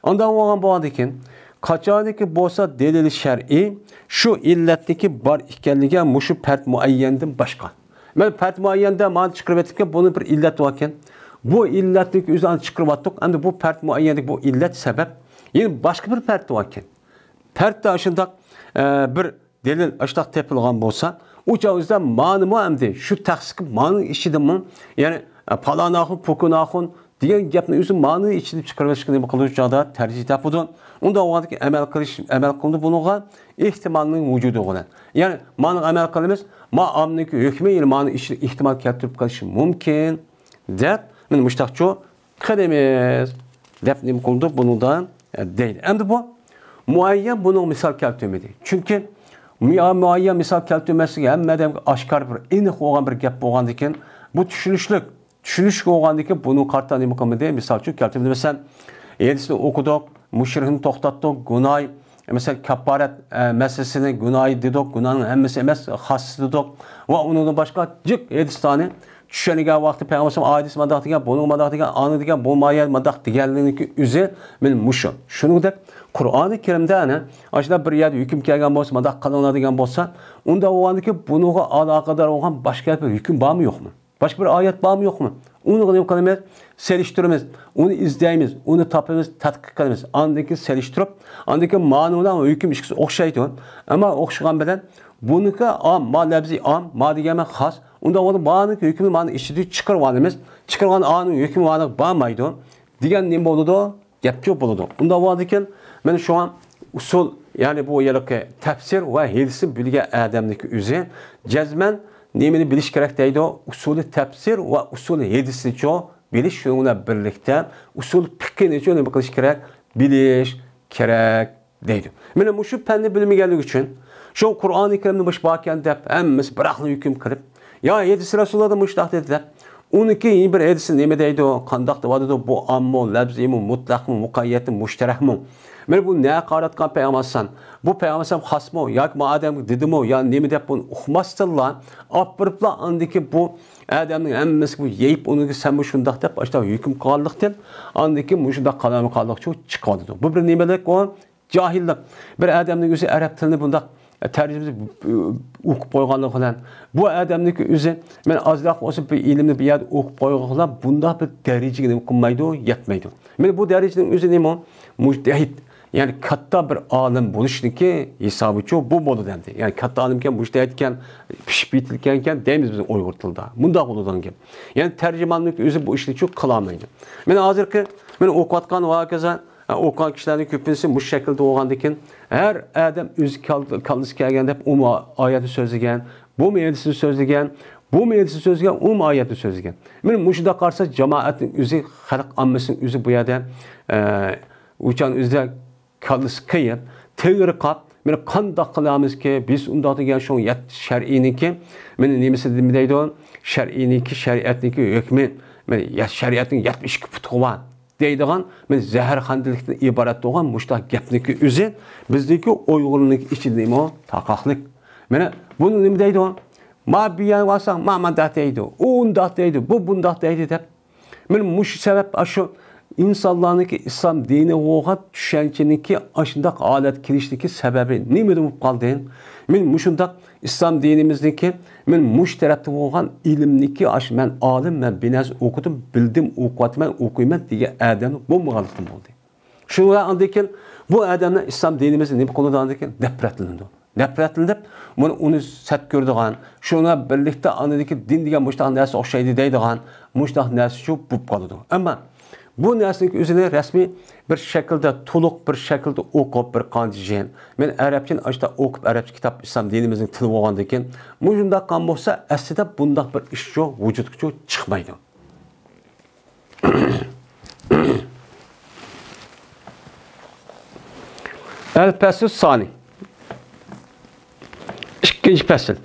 ئانداق بولغان بولغاندىن كېيىن، قاچانكى بولسا دەلىلى شەرئىي شۇ ئىللەتنىڭكى بار ئىكەنلىكى مۇشۇ پەرد مۇئەييەندىن باشقا. مەن پەرد مۇئەييەندە مانا چىقىرىپ ئېتىپكەن، بۇنىڭ بىر ئىللەت باركەن. بۇ ئىللەتنىڭكى ئۆزىنى چىقىرىۋاتتۇق. ئەمدى بۇ پەرد مۇئەييەندىكى بۇ ئىللەت سەۋەب. يەنە باشقا بىر پەردتە باركەن. پەردتە ئاشۇنداق، ئە، بىر دەلىل ئاشۇنداق تېپىلغان بولسا، ئۇ چاغدا مانىمۇ ئەمدى شۇ تەخسىسكە مانىنىڭ ئىچىدىمۇ، يەنى، ئە، پالان ئاخۇن، پۇكۇن ئاخۇن دېگەن گەپنى ئۆزى مانىنىڭ ئىچىدە چىقىرىۋېلىشكە نېمە قىلىدۇ؟ شۇ چاغدا تەرجىھ تاپىدۇ. ئۇنداق بولغاندىكىن ئەمەل قىلىش، ئەمەل قىلىنىدۇ بۇنىڭغا ئېھتىمالنىڭ ۋۇجۇدى بىلەن. يەنى مانىڭغا ئەمەل قىلىمىز، ما ئامنىڭكى ھۆكمى، يەنى مانىڭ ئىچىدە ئېھتىمال كەلتۈرۈپ قېلىشى مۇمكىن دەپ، مانا مۇشتاقچۇ قىلىمىز دەپ نېمە قىلدى؟ بۇنىڭدا، ئە، دەيدۇ. ئەمدى بۇ مۇئەييەن بۇنىڭ مىسال كەلتۈرمىدى. چۈنكى مۇئە-، مۇئەييەن مىسال كەلتۈرمەسلىكى ھەممە ئادەمگە ئاشكارا بىر ئېنىق بولغان بىر گەپ بولغاندىكىن، بۇ چۈشىنىشلىك، چۈشىنىشلىك بولغاندىكىن بۇنىڭ قارىتا نېمە قىلمىدى؟ مىسال ئۈچۈن كەلتۈرمىدى. مەسىلەن، ھەدىسنى ئوقۇدۇق، مۇشرىكنى توختاتتۇق، گۇناھى، مەسىلەن، كاپپارەت، ئە، مەسىلىسىنى گۇناھى دېدۇق، گۇناھنىڭ ھەممىسى ئەمەس، خاسسى دېدۇق. ۋە ئۇنىڭدىن باشقا جىق ھەدىسلەرنى چۈشەنگەن ۋاقتى پەيغەمبەر ئايىدىسى مانداق دېگەن، بۇنىڭ مانداق دېگەن، ئانىڭ دېگەن، بۇ مايە مانداق دېگەنلىكى ئۆزى مەن مۇشۇ. شۇنىڭدەك قۇرئانى كەرىمدە ئەنە ئاشۇنداق بىر يەردە ھۆكۈم كەلگەن بولسا، مانداق قىلىڭلار دېگەن بولسا، ئۇنداق بولغاندىكىن بۇنىڭغا ئالاقىدار بولغان باشقا بىر ھۆكۈم بارمۇ يوقمۇ؟ باشقا بىر ئايەت بارمۇ يوقمۇ؟ ئۇنى نېمە قىلىمىز؟ سېلىشتۇرىمىز، ئۇنى ئىزدەيمىز، ئۇنى تاپىمىز، تەتقىق قىلىمىز. ئاندىن كېيىن سېلىشتۇرۇپ، ئاندىن كېيىن مانى بىلەن ھۆكۈم ئىككىسى ئوخشايدۇ. ئەمما ئوخشىغان بىلەن بۇنىڭكى ئام، ما لەپزى ئام، ما دېگەن خاس. ئۇنداق بولغاندا مانىڭكى ھۆكمىنى مانىڭ ئىچىدىن چىقىرىۋالىمىز. چىقىرغان ئانىڭ ھۆكمى مانىڭغا بارمايدۇ دېگەن نېمە بولىدۇ؟ گەپچۇ بولىدۇ. ئۇنداق بولغاندىكىن مانا شۇڭا ئۇسۇل، يەنى بۇ يەردىكى تەپسىر ۋە ھەدىسنى بىلگەن ئادەمنىڭكى ئۆزى جەزمەن نېمىنى بىلىش كېرەك دەيدۇ؟ ئۇسۇلى تەپسىر ۋە ئۇسۇلى ھەدىسنىچۇ بىلىش، شۇنىڭ بىلەن بىرلىكتە ئۇسۇل پىقھىنىچۇ نېمە قىلىش كېرەك؟ بىلىش كېرەك دەيدۇ. مانا مۇشۇ پەننى بىلمىگەنلىكى ئۈچۈن شۇ قۇرئانى كەرىمدە مۇشۇ باركەن دەپ ھەممىسى بىراقلا ھۆكۈم قىلىپ، يا ھەدىس رەسۇلۇللاھدا مۇشۇنداق دېدى دەپ، ئۇنىڭكى يەنە بىر ھەدىسى نېمە دەيدۇ، قانداق دەۋاتىدۇ، بۇ ئاممۇ، لەپزىيمۇ، مۇتلەقمۇ، مۇقەييەتمۇ، مۇشتەرەكمۇ؟ مانا بۇ نەگە قارايدىغان پەيغەمبەر ئەلەيھىسسالام؟ بۇ پەيغەمبەر ئەلەيھىسسالام خاسمۇ ياكى ما ئادەمگە دېدىمۇ يا نېمە دەپ بۇنى ئۇقماستىنلا ئاپىرىپلا ئاندىكى بۇ ئادەمنىڭ ھەممىسىگە بۇ يېيىپ ئۇنىڭغا سەنمۇ شۇنداق دەپ ئاشۇنداق ھۆكۈم قىلغانلىقتىن ئاندىكى مۇشۇنداق قالامى قالدۇقچۇ چىقىۋاتىدۇ. بۇ بىر نېمىلىك ئۇ؟ جاھىللىق. بىر ئادەمنىڭ ئۆزى ئەرەب تىلىنى بۇنداق، ئە، تەرجىمىسى، ئە، ئوقۇپ قويغانلىقى بىلەن، بۇ ئادەمنىڭكى ئۆزى، مەن ئازراق بولسا بىر ئىلىمنى بىر يەردە ئوقۇپ قويغانلىقى بىلەن بۇنداق بىر دەرىجىگە نېمە قىلمايدۇ، يەتمەيدۇ. مانا بۇ دەرىجىنىڭ ئۆزى نېمە؟ مۇجتەھىد. يەنى كاتتا بىر ئالىم بولۇشنىڭكى ھېسابىچۇ بۇ بولىدۇ ئەمدى. يەنى كاتتا ئالىمكەن، مۇجتەھىدكەن، پىشىپ يېتىلگەنكەن دەيمىز بىز ئۇيغۇر تىلىدا. مۇنداق بولىدىغان گەپ. يەنى تەرجىماننىڭكى ئۆزى بۇ ئىشنىچۇ قىلالمايدۇ. مانا ھازىرقى، مانا ئوقۇۋاتقان ۋە ھاكازا ئوقۇغان كىشىلەرنىڭ كۆپىنچىسى مۇشۇ شەكىلدە بولغاندىكىن، ھەر ئادەم ئۆز كال-، كاللىسى كەلگەن دەپ ئۇمۇ ئايەتنى سۆزلىگەن، بۇمۇ ھەدىسنى سۆزلىگەن، بۇمۇ ھەدىسنى سۆزلىگەن، ئۇمۇ ئايەتنى سۆزلىگەن. مانا مۇشۇنداق قارىسا، جامائەتنىڭ ئۆزى، خەلق ئاممىسىنىڭ ئۆزى بۇ يەردە، ئە، ئۇچان ئۆزىدە كاللىسى قېيىپ، تېگىرى قاپ، مانا قانداق قىلامىزكى، بىز ئۇنداق دېگەن شۇ يەت-، شەرئىينىڭكى، مانا نېمىسى نېمە دەيدۇ؟ شەرئىينىڭكى، شەرىئەتنىڭكى ھۆكمى، مانا يەت-، شەرىئەتنىڭ يەتمىش ئىككى پۇتى بار. دەيدىغان، مانا زەھەرخەندىلىكتىن ئىبارەت بولغان مۇشۇنداق گەپنىڭكى ئۆزى بىزنىڭكى ئۇيغۇرنىڭكى ئىچىدىمۇ تارقاقلىق. مانا بۇنى نېمە دەيدۇ؟ ما بۇ يەرگە بارساڭ، ما مانداق دەيدۇ، ئۇ ئۇنداق دەيدۇ، بۇ بۇنداق دەيدۇ دەپ. مانا مۇشۇ سەۋەب ئاشۇ ئىنسانلارنىڭكى ئىسلام دىنىغا بولغان چۈشەنچىنىڭكى ئاشۇنداق ھالەتكە كېلىشلىكى سەۋەبى نېمىدىن بولۇپ قالدى؟ مانا مۇشۇنداق ئىسلام دىنىمىزنىڭكى، مەن مۇشۇ تەرەپتە بولغان ئىلىمنىكى، ئاش، مەن ئالىم، مەن بىر نەرسە ئوقۇدۇم، بىلدىم، ئوقۇۋاتىمەن، ئوقۇيمەن دېگەن ئادەم بولمىغانلىقتىن بولدى. شۇڭا ئاندىن كېيىن بۇ ئادەملەر ئىسلام دىنىمىزنى نېمە قىلىدۇ؟ ئاندىن كېيىن نەپرەتلىنىدۇ. نەپرەتلىنىپ، بۇنى ئۇنى سەت كۆرىدىغان، شۇنىڭ بىلەن بىرلىكتە ئاندىن كېيىن دىن دېگەن مۇشۇنداق نەرسە ئوخشايدۇ دەيدىغان مۇشۇنداق نەرسىچۇ بولۇپ قالىدۇ. ئەمما بۇ نەرسىنىڭ ئۆزىنى رەسمىي بىر شەكىلدە، تولۇق بىر شەكىلدە ئوقۇپ، بىر قانچە يىل، مەن ئەرەبچىنى ئاشتا ئوقۇپ، ئەرەبچە كىتاب ئىسلام دىنىمىزنىڭ تىلى بولغاندىكىن، مۇشۇنداق قىلغان بولسا، ئەسلىدە بۇنداق بىر ئىشچۇ ۋۇجۇدقىچۇ چىقمايدۇ. ئەل پەسلۇ سانى. ئىككىنچى پەسىل.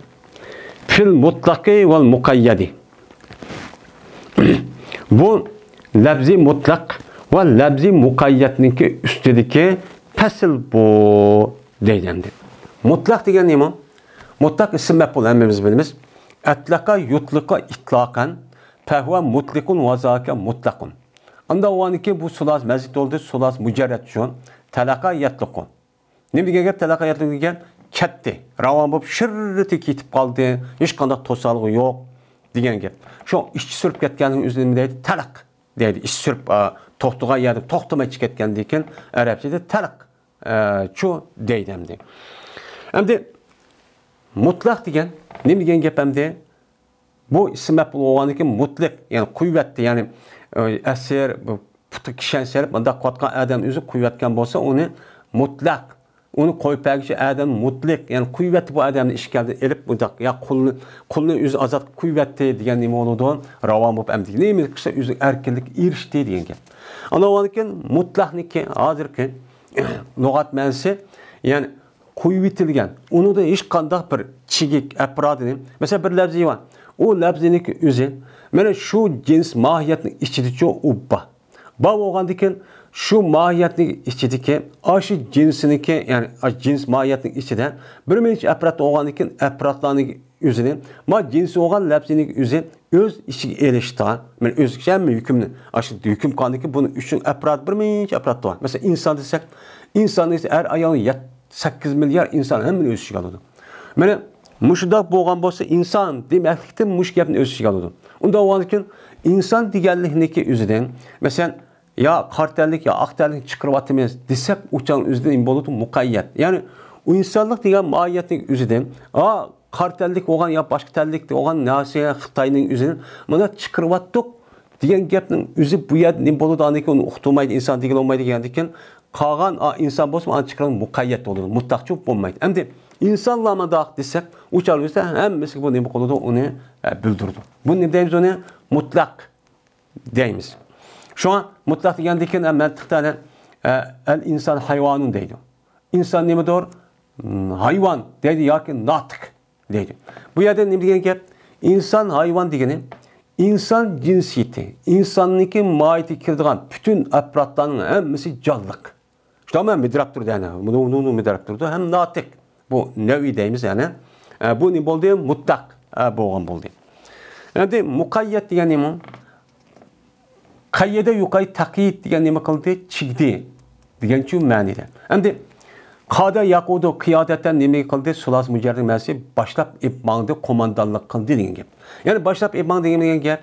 فىل مۇتلەقى ۋەل مۇقەييەدى. بۇ لەپزى مۇتلەق ۋە لەپزى مۇقەييەتنىڭكى ئۈستىدىكى پەسىل بۇ دەيدۇ ئەمدى. مۇتلەق دېگەن نېمە؟ مۇتلەق ئىسىم مەپئۇل ھەممىمىز بىلىمىز. ئەتلەقە يۇتلىقۇ ئىتلاقەن، فەھۇۋە مۇتلىقۇن ۋە زاكە مۇتلەقۇن. ئاندا ئۇنىڭكى بۇ سۇلاسە مەزىد بولدى، سۇلاسە مۇجەررەد شۇ. تەلەقە يەتلىقۇ. نېمە دېگەن گەپ؟ تەلەقە يەتلىقۇ دېگەن كەتتى. راۋان بولۇپ شىررىتى كېتىپ قالدى. ھېچقانداق توسالغۇ يوق دېگەن گەپ. شۇ ئىچى سۈرۈپ كەتكەننىڭ ئۆزىنى نېمە دەيدۇ؟ تەلەق دەيدۇ. ئىچى سۈرۈپ، ئا، توختىغان يەردە توختىماي ئىچى كەتكەندىن كېيىن ئەرەبچىدە تەلەق، ئە، چۇ دەيدۇ ئەمدى. ئەمدى مۇتلەق دېگەن نېمە دېگەن گەپ ئەمدى؟ بۇ ئىسىم مەپئۇل بولغاندىن كېيىن مۇتلەق، يەنى قۇيۋەتتە، يەنى، ئە، ئەسىر، بۇ پۇتىغا كىشەن سېلىپ، مۇنداق قىلىۋاتقان ئادەم ئۆزى قۇيۇۋەتكەن بولسا، ئۇنى مۇتلەق، ئۇنى قويۇپ بەرگۈچى ئادەم مۇتلىق، يەنى قۇيۇۋەتتى بۇ ئادەمنى ئىشكەلدىن ئېلىپ، مۇنداق، يا قۇلنى، قۇلنى ئۆزى ئازاد قىلىپ قۇيۇۋەتتى دېگەن نېمە بولىدۇ؟ راۋان بولۇپ ئەمدى نېمە قىلسا ئۆزىگە ئەركىنلىككە ئېرىشتى دېگەن گەپ. ئاندىن كېيىن مۇتلەقنىڭكى ھازىرقى لۇغەت مەنىسى، يەنى قويۇۋېتىلگەن. ئۇنىڭدا ھېچقانداق بىر چېكىت ئەپرادىنى، مەسىلەن، بىر لەپزى بار. ئۇ لەپزىنىڭكى ئۆزى، مانا شۇ جىنس ماھىيەتنىڭ ئىچىدىچۇ ئۇ بار. بار بولغاندىكىن، شۇ ماھىيەتنىڭ ئىچىدىكى، ئاشۇ جىنسىنىڭكى، يەنى جىنس ماھىيەتنىڭ ئىچىدە بىر نەچچە ئەپراد بولغاندىكىن، ئەپرادلارنىڭ ئۆزىنى، ما جىنسى بولغان لەپزىنى ئۆزى ئۆز ئىچىگە ئېلىشتا، مەن ئۆز ئىچىگە ھەممە ھۆكۈمنى، ئاشۇ ھۆكۈم قىلغاندىكى بۇنىڭ ئۈچۈن ئاپپارات، بىر مۇنچە ئاپپارات بار. مەسىلەن، ئىنسان دېسەك، ئىنسان دېسە ئەر ئايال يەت-، سەككىز مىليار ئىنسان ھەممىنى ئۆز ئىچىگە ئالىدۇ. مانا مۇشۇنداق بولغان بولسا، ئىنسان دېمەكلىكتىن مۇشۇ گەپنى ئۆز ئىچىگە ئالىدۇ. ئۇنداق بولغاندىكىن، ئىنسان دېگەنلىكنىكى ئۆزىدىن، مەسىلەن، يا قارا تەنلىك، يا ئاق تەنلىك چىقىرىۋاتىمىز دېسەك، ئۇ چاغ ئۆزىدىن نېمە بولىدۇ؟ مۇقەييەت. يەنى ئۇ ئىنسانلىق دېگەن ماھىيەتنىڭ ئۆزىدىن، ھا، قارا تەنلىك بولغان يا باشقا تەنلىك بولغان نەرسە خىتاينىڭ ئۆزىدىن مانا چىقىرىۋاتتۇق دېگەن گەپنىڭ ئۆزى بۇ يەردە نېمە بولىدۇ؟ ئاندىن كېيىن ئۇنى ئۇقتۇرمايدۇ، ئىنسان دېگىلى بولمايدۇ دېگەندىن كېيىن، قالغان، ئا، ئىنسان بولسىمۇ ئاندىن چىقىرىدىغان مۇقەييەت بولىدۇ، مۇتلەقچە بولمايدۇ. ئەمدى ئىنسانلار مۇنداق دېسەك، ئۇ چاغ ئۆزىدە ھەممىسىگە بۇ نېمە قىلىدۇ؟ ئۇنى، ئە، بىلدۈرىدۇ. بۇ نېمە دەيمىز ئۇنى؟ مۇتلەق دەيمىز. شۇڭا مۇتلەق دېگەندىن كېيىن مەنتىقتا، ئە، ئەل ئىنسان ھايۋانۇن دەيدۇ. ئىنسان نېمىدۇر؟ ھايۋان دەيدۇ ياكى ناتىق دەيدۇ. بۇ يەردە نېمە دېگەن گەپ؟ ئىنسان ھايۋان دېگىنى ئىنسان جىنسىيىتى، ئىنساننىڭكى ماھىيىتىگە كىرىدىغان پۈتۈن ئەپرادلارنىڭ ھەممىسى جانلىق. شۇنداقمۇ مىدىراپ تۇرىدۇ، يەنى مۇنۇ، مۇنۇ، مۇنۇ مىدىراپ تۇرىدۇ، ھەم ناتىق. بۇ نەۋئىي دەيمىز، يەنى. ئە، بۇ نېمە بولدى؟ مۇتلەق، ئە، بولغان بولدى. ئەمدى مۇقەييەت دېگەن نېمە؟ قەييەدە يۇقەييىد تەقيىد دېگەن نېمە قىلدى؟ چىگدى دېگەنچۇ مەنىدە. ئەمدى قادە يەقۇدۇ قىيادەتەن نېمە قىلدى؟ سۇلاسە مۇجەررەد مەنىسى باشلاپ ئېلىپ ماڭدى، قوماندانلىق قىلدى دېگەن گەپ. يەنى باشلاپ ئېلىپ ماڭدى دېگەن گەپ.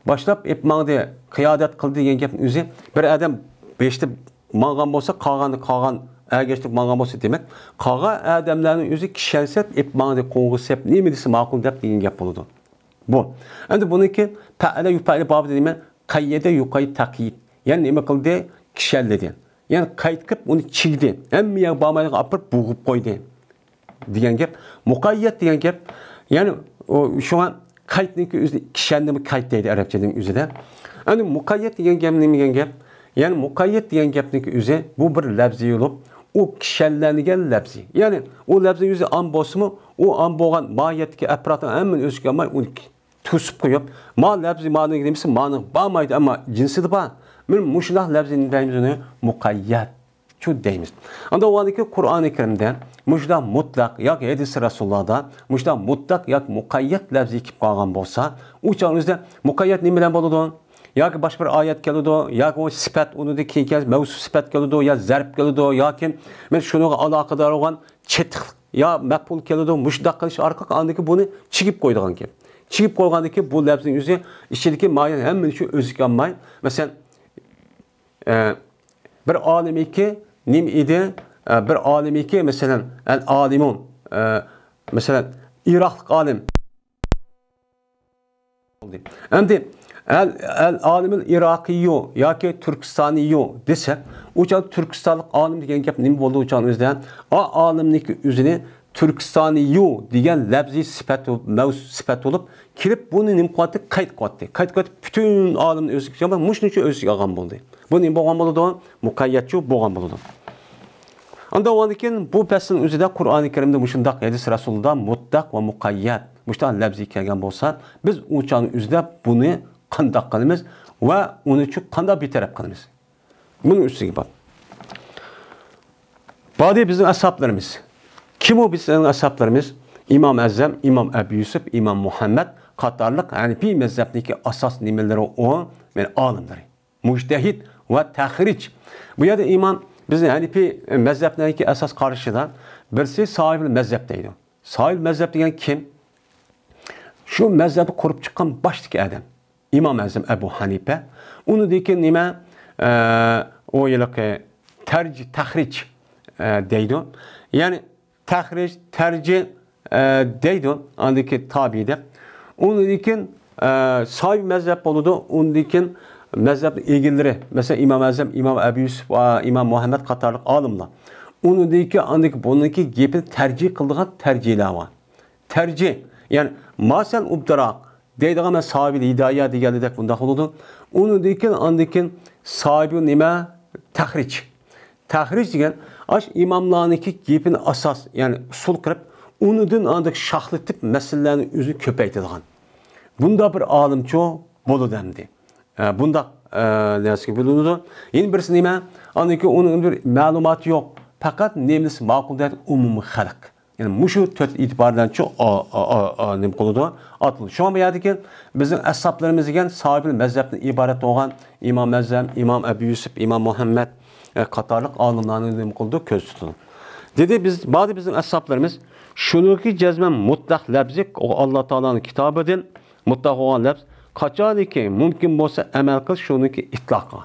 باشلاپ ئېلىپ ماڭدى، قىيادەت قىلدى دېگەن گەپنىڭ ئۆزى بىر ئادەم بېشىدا ماڭغان بولسا، قالغان، قالغان ئەگەشتۈرۈپ ماڭغان بولسا، دېمەك، قالغان ئادەملەرنىڭ ئۆزى كىشەنسەپ ئېلىپ ماڭدى، قوڭغۇسەپ، نېمە دېسە ماقۇل دەپ دېگەن گەپ بولىدۇ. بۇ. ئەمدى بۇنىڭكى پەئەلە يۇپەئىلى بابىدا نېمە؟ قەييەدە يۇقەييىد تەقيىد. يەنى نېمە قىلدى؟ كىشەنلىدى. يەنى قەيت قىلىپ ئۇنى چىگدى. ھەممە يەرگە بارمايدىغان ئاپىرىپ بوغۇپ قويدى. دېگەن گەپ. مۇقەييەت دېگەن گەپ. يەنى ئۇ شۇڭا قەيتنىڭكى ئۆزى كىشەندىمۇ قەيت دەيدۇ ئەرەبچىنىڭ ئۆزىدە. ئەمدى مۇقەييەت دېگەن گەپ نېمە دېگەن گەپ؟ يەنى مۇقەييەت دېگەن گەپنىڭكى ئۆزى بۇ بىر لەپزى بولۇپ، ئۇ كىشەنلەنگەن لەپزى. يەنى ئۇ لەپزى ئۆزى ئام بولسىمۇ، ئۇ ئام بولغان ماھىيەتتىكى ئەپرادنىڭ ھەممىنى ئۆز ئىچىگە ئالماي، ئۇنى توسۇپ قويۇپ، ما لەپزى مانىڭ نېمىسى مانىڭ بارمايدۇ، ئەمما جىنسىدا بار. مانا مۇشۇنداق لەپزىنى دەيمىز ئۇنى مۇقەييەت. شۇ دەيمىز. ئاندا ۋالىكى قۇرئانى كەرىمدە مۇشۇنداق مۇتلەق ياكى ھەدىسى رەسۇلۇللادا مۇشۇنداق مۇتلەق ياكى مۇقەييەت لەپزى كېلىپ قالغان بولسا، ئۇ چاغنىڭ ئۆزىدە مۇقەييەت نېمە بىلەن بولىدۇ؟ ياكى باشقا بىر ئايەت كېلىدۇ، ياكى ئۇ سۈپەت، ئۇنىڭدىن كېيىن كەلسە مەۋسۇپ سۈپەت كېلىدۇ، يا زەرپ كېلىدۇ، ياكى مانا شۇنىڭغا ئالاقىدار بولغان چېتىقلىق يا مەپئۇل كېلىدۇ، مۇشۇنداق قىلىش ئارقىلىق ئاندىن كېيىن بۇنى چىگىپ قويىدىغان گەپ. چىگىپ قويغاندىن كېيىن بۇ لەپزنىڭ ئۆزى ئىچىدىكى ماھىيەت ھەممىنى شۇ ئۆزىگە ئالماي، مەسىلەن، ئە، بىر ئالىمىكى نېمە ئىدى؟ ئە، بىر ئالىمىكى، مەسىلەن، ئەل ئالىمۇن، ئە، مەسىلەن، ئىراقلىق ئالىم. ئەمدى ئەل، ئەل ئالىمىل ئىراقىيۇ ياكى تۈركىستانىيۇ دېسە، ئۇ چاغدا تۈركىستانلىق ئالىم دېگەن گەپ نېمە بولدى ئۇ چاغنىڭ ئۆزىدە؟ ئا ئالىمنىڭكى ئۆزىنى تۈركىستانىيۇ دېگەن لەپزى سۈپەت، مەۋسۇپ سۈپەت بولۇپ كىرىپ، بۇنى نېمە قىلىۋاتتى؟ قەيت قىلىۋاتتى. قەيت قىلىۋاتتى، پۈتۈن ئالىمنى ئۆزىگە، مۇشۇنىڭ ئۈچۈن ئۆزىگە ئالغان بولدى. بۇ نېمە بولغان بولىدۇ؟ مۇقەييەتچۇ بولغان بولىدۇ. ئاندىن كېيىن بۇ پەسىلنىڭ ئۆزىدە قۇرئانى كەرىمدە مۇشۇنداق ھەدىس رەسۇلىدا مۇتلەق ۋە مۇقەييەت مۇشۇنداق لەپزى كەلگەن بولسا، بىز ئۇ چاغنىڭ ئۆزىدە بۇنى قانداق قىلىمىز ۋە ئۇنى چۈ-، قانداق بىتەرەپ قىلىمىز؟ بۇنىڭ ئۈستىگە بار. بادى بىزنىڭ ئەسھابلىرىمىز. كىم ئۇ بىزنىڭ ئەسھابلىرىمىز؟ ئىمام ئەزەم، ئىمام ئەبۇ يۈسۈپ، ئىمام مۇھەممەد قاتارلىق ھەنىپىي مەزھەپنىڭكى ئاساس نېمىلىرى ئۇ؟ مەن ئالىملىرى. مۇجتەھىد ۋە تەخرىج. بۇ يەردە ئىمام بىزنىڭ ھەنىپىي مەزھەپنىڭكى ئاساس قارىشىدا بىرسى ساھىبىل مەزھەپ دەيدۇ. ساھىبىل مەزھەپ دېگەن كىم؟ شۇ مەزھەپنى قۇرۇپ چىققان باشتىكى ئادەم. ئىمام ئەزەم ئەبۇ ھەنىپە. ئۇنىڭدىن كېيىن نېمە؟ ئە، ئۇ ھېلىقى تەرج-، تەخرىج، ئە، دەيدۇ. يەنى تەخرىج، تەرجى، ئە، دەيدۇ، ئاندىكى تابىئى دەپ. ئۇنىڭدىن كېيىن، ئە، ساھىب مەزھەپ بولىدۇ، ئۇنىڭدىن كېيىن مەزھەپ ئىگىلىرى، مەسىلەن، ئىمام ئەزەم، ئىمام ئەبۇ يۈسۈپ، ئا، ئىمام مۇھەممەد قاتارلىق ئالىملار. ئۇنىڭدىن كېيىن ئاندىكى بۇنىڭكى گېپىنى تەرجىھ قىلىدىغان تەرجىھلەر بار. تەرجىھ، يەنى ما سەن ئوبدانراق دەيدىغان، مەن ساھىبىل ھىدايە دېگەندەك بۇنداق بولىدۇ. ئۇنىڭدىن كېيىن، ئاندىن كېيىن ساھىبىل نېمە؟ تەخرىج. تەخرىج دېگەن، ئاشۇ ئىماملارنىڭكى گېپىنى ئاساس، يەنى ئۇسۇل قىلىپ، ئۇنىڭدىن ئاندىن شاخلىتىپ مەسىلىلەرنى ئۆزىنى كۆپەيتىدىغان. بۇنداق بىر ئالىمچۇ بولىدۇ ئەمدى. ئە، بۇنداق، ئە، نەرسىگە بۆلۈنىدۇ. يەنە بىرسى نېمە؟ ئاندىن كېيىن ئۇنىڭ بىر مەلۇماتى يوق. پەقەت نېمىسى ماقۇل دەيدۇ؟ ئومۇمىي خەلق. يەنى مۇشۇ تۆت ئېتىبار بىلەنچۇ، ئا، ئا، ئا، ئا، نېمە قىلىدۇ؟ ئاتىلىدۇ. شۇڭا بۇ يەردىكى بىزنىڭ ئەسھابلىرىمىز دېگەن ساھىبىل مەزھەبتىن ئىبارەت بولغان ئىمام ئەزەم، ئىمام ئەبۇ يۈسۈپ، ئىمام مۇھەممەد، ئە، قاتارلىق ئالىملارنى نېمە قىلىدۇ؟ كۆزدە تۇتىدۇ. دېدى، بىز، باردى بىزنىڭ ئەسھابلىرىمىز، شۇنىڭكى جەزمەن مۇتلەق لەپزى ئاللا تائالانىڭ كىتابىدىن مۇتلەق بولغان لەپز قاچانكى مۇمكىن بولسا ئەمەل قىلىش شۇنىڭكى ئىتلاقىغا.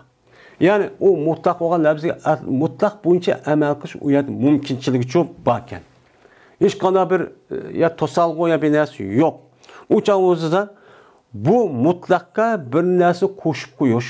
يەنى ئۇ مۇتلەق بولغان لەپزىگە ئە-، مۇتلەق بويىچە ئەمەل قىلىش ئۇ يەردە مۇمكىنچىلىكىچۇ باركەن. ھېچقانداق بىر، ئە، يا توسالغۇ يا بىر نەرسە يوق. ئۇ چاغ ئۆزىدە بۇ مۇتلەققە بىر نەرسە قوشۇپ قويۇش.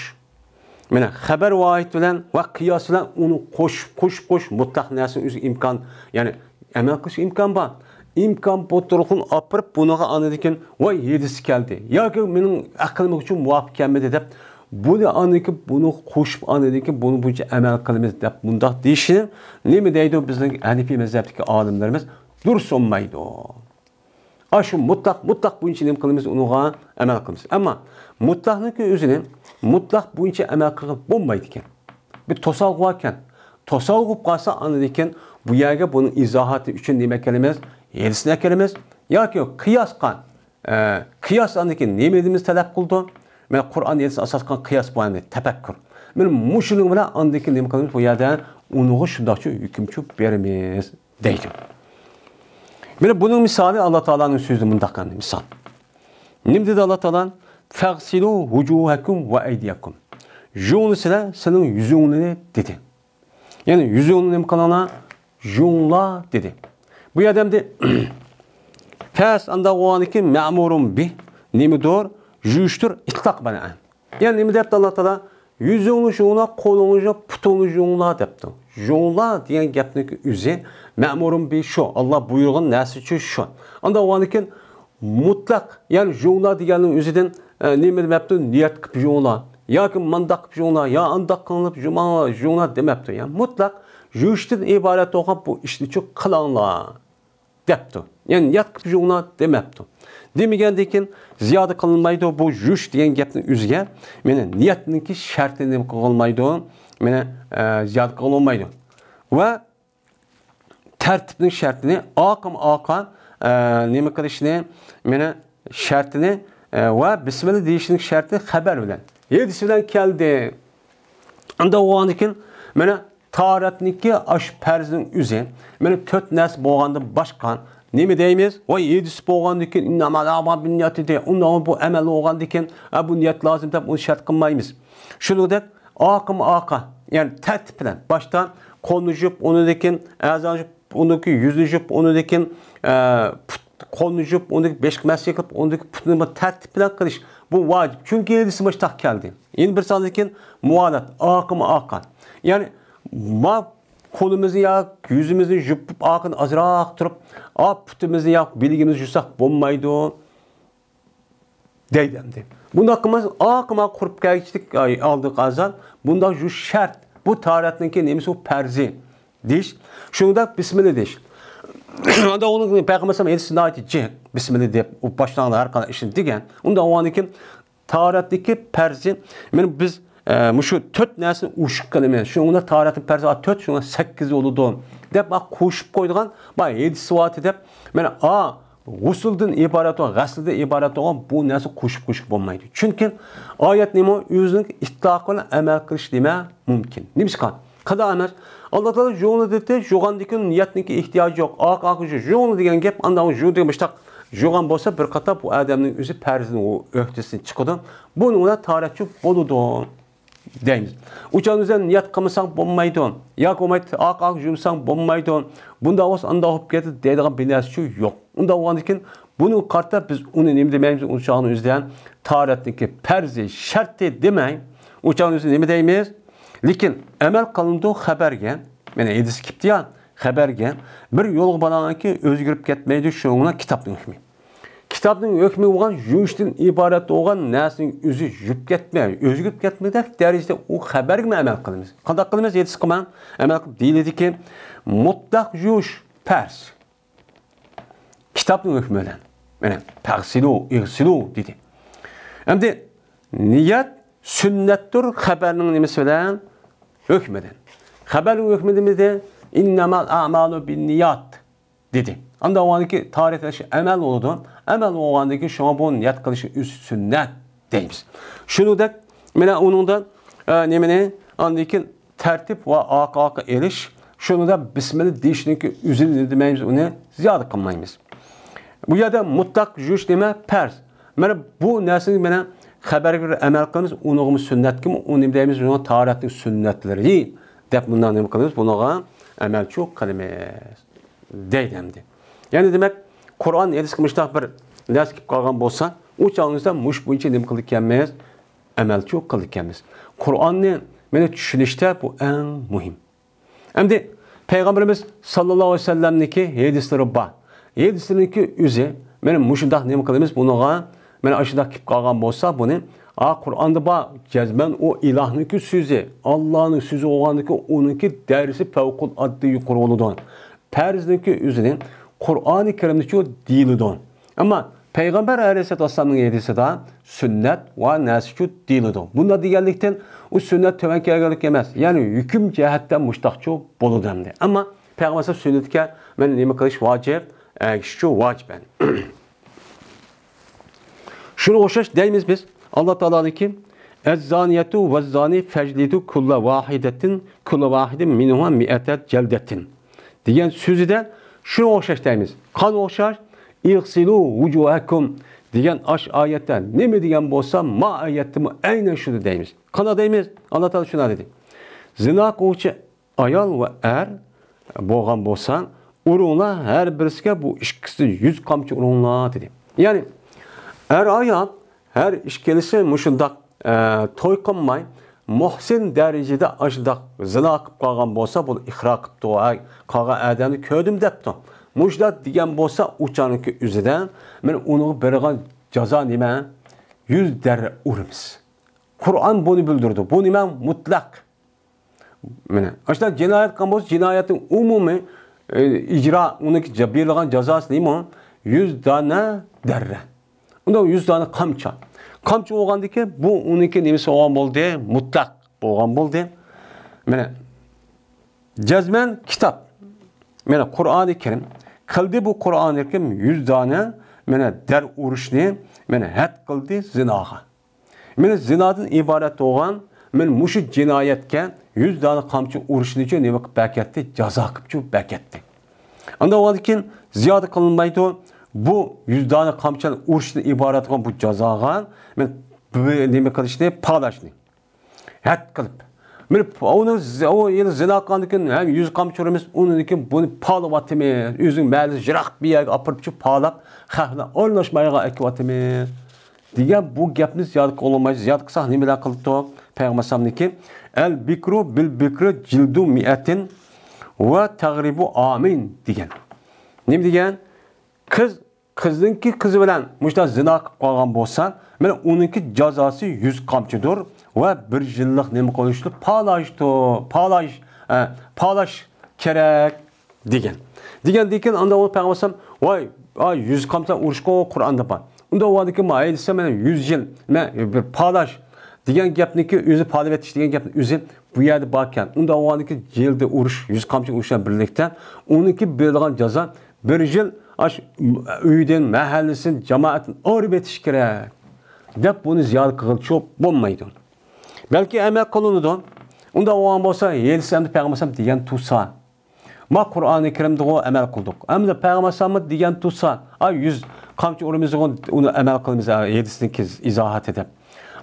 مانا خەبەر ۋاھىد بىلەن ۋە قىياس بىلەن ئۇنى قوشۇپ، قوشۇپ، قوشۇپ مۇتلەق نەرسىنىڭ ئۆزى ئىمكان، يەنى ئەمەل قىلىش ئىمكان بار. ئىمكان بولتۇرغۇن ئاپىرىپ بۇنىڭغا ئاندىن كېيىن ۋاي ھېدىس كەلدى. ياكى مېنىڭ ئەقلىمگە شۇ مۇۋاپىق كەلمىدى دەپ بۇنى ئاندىن كېيىن بۇنى قوشۇپ ئاندىن كېيىن بۇنىڭ بويىچە ئەمەل قىلىمىز دەپ مۇنداق دېيىشنى نېمە دەيدۇ بىزنىڭ ھەنىپىي مەزھەپتىكى ئالىملىرىمىز؟ دۇرۇس بولمايدۇ. ئاشۇ مۇتلەق، مۇتلەق بويىچە نېمە قىلىمىز، ئۇنىڭغا ئەمەل قىلىمىز. ئەمما مۇتلەقنىڭكى ئۆزىنى مۇتلەق بويىچە ئەمەل قىلغىلى بولمايدىكەن. بىر توسالغۇ باركەن. توسالغۇ بولۇپ قالسا ئاندىن كېيىن بۇ يەرگە بۇنىڭ ئىزاھاتى ئۈچۈن نېمە ئەكەلىمىز؟ ھېدىسنى ئەكەلىمىز. ياكى قىياسقا، ئە، قىياس ئاندىن كېيىن نېمە دېمىز تەلەپ قىلىدۇ؟ مانا قۇرئان ھەدىسنى ئاساس قىلغان قىياس بۇ ئەمدى تەپەككۇر. مانا مۇشۇنىڭ بىلەن ئاندىن كېيىن نېمە قىلىمىز؟ بۇ يەردە ئۇنىڭغا شۇنداقچە ھۆكۈمچۇ بېرىمىز دەيدۇ. مانا بۇنىڭ مىسالى ئاللا تائالانىڭ سۆزىدە مۇنداق قىلدى، مىسال. نېمە دېدى ئاللا تائالا؟ فەغسىلۇ ۋۇجۇھەكۇم ۋە ئەيدىيەكۇم. يۇيۇڭلىسىلەر سىلىڭ يۈزۈڭلىنى دېدى. يەنى يۈزۈڭنى نېمە قىلىڭلار؟ يۇيۇڭلار دېدى. بۇ يەردە ئەمدى پەس ئانداق بولغاندىكىن مەمۇرۇن بىھ نېمىدۇر؟ يۇيۇشتۇر ئىتلاق بىلەن. يەنى نېمە دەپتۇ ئاللا تائالا؟ يۈزۈڭنى يۇيۇڭلار، قولۇڭنى يۇيۇڭلار، پۇتۇڭنى يۇيۇڭلار دەپتۇ. يۇيۇڭلار دېگەن گەپنىڭ ئۆزى مەمۇرۇن بىھ شۇ، ئاللا بۇيرۇغان نەرسىچۇ شۇ. ئانداق بولغاندىكىن مۇتلەق، يەنى يۇيۇڭلار دېگەننىڭ ئۆزىدىن، ئە، نېمە دەپتۇ؟ نىيەت قىلىپ يۇيۇڭلار. ياكى مانداق قىلىپ يۇيۇڭلار، يا ئانداق قىلىپ يۇيۇڭلار، يۇيۇڭلار دېمەپتۇ. يەنى مۇتلەق يۇيۇشتىن ئىبارەت بولغان بۇ ئىشنىچۇ قىلىڭلار دەپتۇ. يەنى نىيەت قىلىپ يۇيۇڭلار دېمەپتۇ. دېمىگەندىن كېيىن زىيادە قىلىنمايدۇ. بۇ يۇيۇش دېگەن گەپنىڭ ئۆزىگە مانا نىيەتنىڭكى شەرتىنى نېمە قىلغىلىمايدۇ؟ مانا، ئە، زىيادە قىلغىلىمايدۇ. ۋە تەرتىپنىڭ شەرتىنى، ئاقىم ئاقا، ئە، نېمە قىلىشنى، مانا شەرتىنى، ئە، ۋە بىسمىللا دېيىشنىڭ شەرتى خەبەر بىلەن، ھەدىس بىلەن كەلدى. ئانداق بولغاندىكىن، مانا تاھارەتنىڭكى ئاشۇ پەرزىنىڭ ئۆزى، مانا تۆت نەرسە بولغاندىن باشقا نېمە دەيمىز؟ ۋاي ھەدىس بولغاندىكىن، ئىننەمەل ئەمالۇ بىننىيات دېدى. ئۇنداق بۇ ئەمەل بولغاندىكىن، ئە، بۇ نىيەت لازىم دەپ ئۇنى شەرت قىلمايمىز. شۇنىڭدەك ئاقىم ئاقا، يەنى تەرتىپ بىلەن باشتا قولنى يۇيۇپ، ئۇنىڭدىن كېيىن ئەزانى يۇيۇپ، ئۇنىڭدىن كېيىن يۈزنى يۇيۇپ، ئۇنىڭدىن كېيىن، ئە، پۇت، قولنى يۇيۇپ، ئۇنىڭدىن كېيىن بېشىغا مەسھى قىلىپ، ئۇنىڭدىن كېيىن پۇتىنى بۇ تەرتىپ بىلەن قىلىش. بۇ ۋاجىپ. چۈنكى ھەدىستە مۇشۇنداق كەلدى. يەنە بىر ساندىن كېيىن مۇۋالات، ئاقىم ئاقا. يەنى ما قولىمىزنى يا يۈزىمىزنى يۇيۇپ، ئارقىدىن ئازراق تۇرۇپ، ئا پۇتىمىزنى يا بىلىگىمىزنى يۇساق بولمايدۇ. دەيدۇ ئەمدى. بۇنداق قىلماس، ئاقىما قۇرۇپ كەلگۈچىلىك ئالدى قازان. بۇنداق يۇيۇش شەرت. بۇ تاھارەتنىڭكى نېمىسى؟ بۇ پەرزى. دېيىش. شۇنىڭدەك بىسمىللا دېيىش. ئاندىن ئۇنىڭ پەيغەمبەر ئەلەيھىسسالام ھەدىسى ناھايىتى جىق. بىسمىللا دەپ، ئۇ باشلانغان ھەر قانداق ئىشنى دېگەن. ئۇنداق بولغاندىن كېيىن تاھارەتتىكى پەرزى، مانا بىز، ئە، مۇشۇ تۆت نەرسىنى ئوشۇق قىلىمىز. شۇنىڭ بىلەن تاھارەتنىڭ پەرزى، ئا، تۆت، شۇڭا سەككىز بولىدۇ، دەپ، ئا، قوشۇپ قويىدىغان، باي، ھەدىس رىۋايىتى دەپ، مانا، ئا، غۇسۇلدىن ئىبارەت بولغان، غەسلدىن ئىبارەت بولغان بۇ نەرسە قوشۇپ قوشۇپ بولمايدۇ. چۈنكى ئايەت نېمە؟ ئۆزىنىڭ ئىتلاقى بىلەن ئەمەل قىلىش نېمە؟ مۇمكىن. نېمىشقا؟ قانداق ئەمەس؟ ئاللا تائالا يۇيۇڭلار دېدى، يۇغاندىن كېيىن نىيەتنىڭكى ئېھتىياجى يوق. ئاق، ئاق يۇيۇڭلار دېگەن گەپ، ئانداق يۇ دېگەن مۇشتاق يۇغان بولسا بىر قاتار بۇ ئادەمنىڭ ئۆزى پەرزىنىڭ ئۆھدىسىدىن چىقىدۇ. بۇنىڭ بىلەن تاھارەتچۇ بولىدۇ. دەيمىز. ئۇ چاغدا ئۆزى نىيەت قىلمىساڭ بولمايدۇ. ياكى بولمايدۇ، ئاق، ئاق يۇمساڭ بولمايدۇ. بۇنداق بولسا ئانداق بولۇپ كېتىدۇ دەيدىغان بىر نەرسىچۇ يوق. ئۇنداق بولغاندىكىن بۇنىڭغا قارىتا بىز ئۇنى نېمە دېمەيمىز، ئۇ چاغنىڭ ئۆزىدە تاھارەتنىڭكى پەرزى، شەرتى دېمەي، ئۇ چاغنىڭ ئۆزىدە نېمە دەيمىز؟ لېكىن ئەمەل قىلىنىدۇ خەبەرگە. مانا ھەدىس كېلىپتۇ يا، خەبەرگە. بىر يولغا بارغانكى ئۆزگىرىپ كەتمەيدۇ، شۇنىڭ بىلەن كىتابنىڭ ھۆكمى. كىتابنىڭ ھۆكمى بولغان يۇيۇشتىن ئىبارەت بولغان نەرسىنىڭ ئۆزى يۇيۇپ كەتمەي، ئۆزگىرىپ كەتمىگۈدەك دەرىجىدە ئۇ خەبەرگىمۇ ئەمەل قىلىمىز. قانداق قىلىمىز؟ ھەدىسقىمۇ ئەمەل قىلىپ دېيىلىدىكى، مۇتلەق يۇيۇش پەرز. كىتابنىڭ ھۆكمى بىلەن. مانا، فەغسىلۇ، ئىغسىلۇ دېدى. ئەمدى نىيەت سۈننەتتۇر خەبەرنىڭ نېمىسى بىلەن؟ ھۆكمى بىلەن. خەبەرنىڭ ھۆكمى نېمە دېدى؟ ئىننەمەل ئەمالۇ بىننىيات. دېدى. ئاندىن ئاۋۋالقى تارىخ ئەمەل بولىدۇ. ئەمەل بولغاندىن كېيىن شۇڭا بۇ نىيەت قىلىشنىڭ ئۆزى سۈننەت دەيمىز. شۇنىڭدەك مانا ئۇنىڭدا، ئە، نېمىنى، ئاندىن كېيىن تەرتىپ ۋە ئارقا-ئارقا ئېلىش، شۇنىڭدا بىسمىللا دېيىشنىڭكى ئۆزىنى نېمە دېمەيمىز، ئۇنى زىيادە قىلمايمىز. بۇ يەردە مۇتلەق يۇيۇش نېمە؟ پەرز. مانا بۇ نەرسىنى مانا خەبەرگە كۆرە ئەمەل قىلىمىز، ئۇنىڭغىمۇ سۈننەتكىمۇ، ئۇنى دەيمىز، ئۇنىڭ تارىخنىڭ سۈننەتلىرى دەپ مۇنداق نېمە قىلىمىز، بۇنىڭغا ئەمەلچۇ قىلىمىز دەيدۇ ئەمدى. يەنى دېمەك، قۇرئان ھەدىسكە مۇشۇنداق بىر نەرسە كېلىپ قالغان بولسا، ئۇ چاغىمىزدا مۇشۇ بويىچە نېمە قىلىدىكەنمىز؟ ئەمەلچۇ قىلىدىكەنمىز. قۇرئاننى مانا چۈشىنىشتە بۇ ئەڭ مۇھىم. ئەمدى پەيغەمبىرىمىز ساللاللاھۇ ئەلەيھى ۋەسەللەمنىڭكى ھەدىسلىرى بار. ھەدىسلىرىنىڭكى ئۆزى، مانا مۇشۇنداق نېمە قىلىمىز بۇنىڭغا؟ مانا ئاشۇنداق كېلىپ قالغان بولسا، بۇنى، ئا، قۇرئاندا بار، جەزمەن ئۇ ئىلاھنىڭكى سۆزى، ئاللانىڭ سۆزى بولغاندىكىن ئۇنىڭكى دەرىجىسى پەۋقۇلئاددە يۇقىرى بولىدۇ. پەرزنىڭكى ئۆزىنى قۇرئانى كەرىمدىچۇ دېيىلىدۇ. ئەمما پەيغەمبەر ئەلەيھىسسالاتۇ ۋەسسالامنىڭ ھەدىسىدا سۈننەت ۋە نەسچۇ دېيىلىدۇ. بۇنداق دېگەنلىكتىن ئۇ سۈننەت تۆۋەن كەلگەنلىك ئەمەس، يەنى ھۆكۈم جەھەتتە مۇشتاقچۇ بولىدۇ ئەمدى. ئەمما پەيغەمبەر سۈننىتىگە مانا نېمە قىلىش ۋاجىپ؟ ئەگىشىشچۇ ۋاجىپ ئەمدى. شۇنىڭغا ئوخشاش دەيمىز بىز، ئاللا تائالانىڭكى، «ئەززانىيەتۇ ۋەززانى فەجلىدۇ كۇللا ۋاھىدەتىن، كۇللا ۋاھىدىن مىنھۇما مىئەتە جەلدەتىن» دېگەن سۆزىدە شۇنىڭغا ئوخشاش دەيمىز. قانغا ئوخشاش؟ «ئىغسىلۇ ۋۇجۇھەكۇم» دېگەن ئاش ئايەتتە نېمە دېگەن بولسا، ما ئايەتتىمۇ ئەينەن شۇنى دەيمىز. قانداق دەيمىز؟ ئاللا تائالا شۇنداق دېدى. زىنا قىلغۇچى ئايال ۋە ئەر بولغان بولسا، ئۇرۇڭلار، ھەر بىرسىگە بۇ ئىككىسىدىن يۈز قامچا ئۇرۇڭلار، دېدى. يەنى ئەر-ئايال ھەر ئىككىلىسى مۇشۇنداق، ئە، توي قىلماي، مۇھسىن دەرىجىدە ئاشۇنداق زىنا قىلىپ قالغان بولسا، بۇنى ئىقرار قىپتۇ، ھە، قالغان ئادەمنى كۆردۈم دەپتۇ. مۇشۇنداق دېگەن بولسا، ئۇ چاغنىڭكى ئۆزىدە مانا ئۇنىڭغا بېرىدىغان جازا نېمە؟ يۈز دەررە ئۇرىمىز. قۇرئان بۇنى بىلدۈرىدۇ. بۇ نېمە؟ مۇتلەق. مانا ئاشۇنداق جىنايەت قىلغان بولسا، جىنايەتنىڭ ئومۇمىي، ئى، ئىجرا، ئۇنىڭكى جا-، بېرىلغان جازاسى نېمە؟ يۈز دانە دەررە. ئۇنداق يۈز دانە قامچا. قامچا بولغاندىكىن بۇ ئۇنىڭكى نېمىسى بولغان بولدى؟ مۇتلەق بولغان بولدى. مانا جەزمەن كىتاب، مانا قۇرئانى كەرىم قىلدى، بۇ قۇرئانى كەرىم يۈز دانە مانا دەر ئۇرۇشنى مانا ھەد قىلدى زىناغا. مانا زىنادىن ئىبارەت بولغان مانا مۇشۇ جىنايەتكە يۈز دانە قامچا ئۇرۇشنىچۇ نېمە قىلىپ بەركەتتى؟ جازا قىلىپچۇ بەركەتتى. ئاندىن ئاندىن كېيىن زىيادە قىلىنمايدۇ. بۇ يۈز دانە قامچا ئۇرۇشتىن ئىبارەت بولغان بۇ جازاغا مانا بۇ نېمە قىلىشنى، پالاشنى ھەد قىلىپ. مانا ئۇنى ز-، ئۇ يەنە زىنا قىلغاندىن كېيىن ھەم يۈز قامچا ئۇرىمىز، ئۇنىڭدىن كېيىن بۇنى پالىۋاتىمىز، ئۆزىنىڭ مەھەللىسى يىراق بىر يەرگە ئاپىرىپچۇ پالاپ، خەقنى ئارىلاشمايدىغان ئەكىۋاتىمىز. دېگەن بۇ گەپنى زىيادە قىلالمايسىز. زىيادە قىلساق نېمىلەر قىلىپتۇ؟ پەيغەمبەر ئەلەيھىسسالامنىڭكى، «ئەل بىكرۇ بىل بىكرى جىلدۇ مىئەتىن ۋە تەغرىبۇ ئامىن» دېگەن. نېمە دېگەن؟ قىز قىزنىڭكى قىزى بىلەن مۇشۇنداق زىنا قىلىپ قالغان بولسا، مانا ئۇنىڭكى جازاسى يۈز قامچىدۇر ۋە بىر يىللىق نېمە قىلىشتۇر؟ پالاشتۇر، پالاش، ئە، پالاش كېرەك. دېگەن. دېگەندىن كېيىن ئاندىن ئۇ پەيغەمبەر ئەلەيھىسسالام، ۋاي، ئا، يۈز قامچا ئۇرۇشقا قۇرئاندا بار. ئۇندا ئۇ دېدىكى، ما ئەيلىسە مانا يۈز يىل، مە، بىر پالاش دېگەن گەپنىكى ئۆزى، پالىۋېتىش دېگەن گەپنىڭ ئۆزى بۇ يەردە باركەن. ئۇندا ئۇ دېدىكى يىلدا ئۇرۇش، يۈز قامچا ئۇرۇش بىلەن بىرلىكتە ئۇنىڭكى بېرىدىغان جازا بىر يىل ئاشۇ ئۆيدىن، مەھەللىسىدىن، جامائەتتىن ئايرىۋېتىش كېرەك دەپ بۇنى زىيادە قىلغىلى بولمايدۇ. بەلكى ئەمەل قىلىنىدۇ. ئۇنداق بولغان بولسا، ھېلىسى ئەمدى پەيغەمبەر ئەلەيھىسسالام دېگەن تۇرسا، ما قۇرئانى كەرىمدىغۇ ئەمەل قىلدۇق. ئەمدى پەيغەمبەر ئەلەيھىسسالاممۇ دېگەن تۇرسا، ئا، يۈز قامچا ئۇرىمىزغۇ، ئۇنى ئەمەل قىلىمىز، ھەدىسنىڭكى ئىزاھاتى دەپ.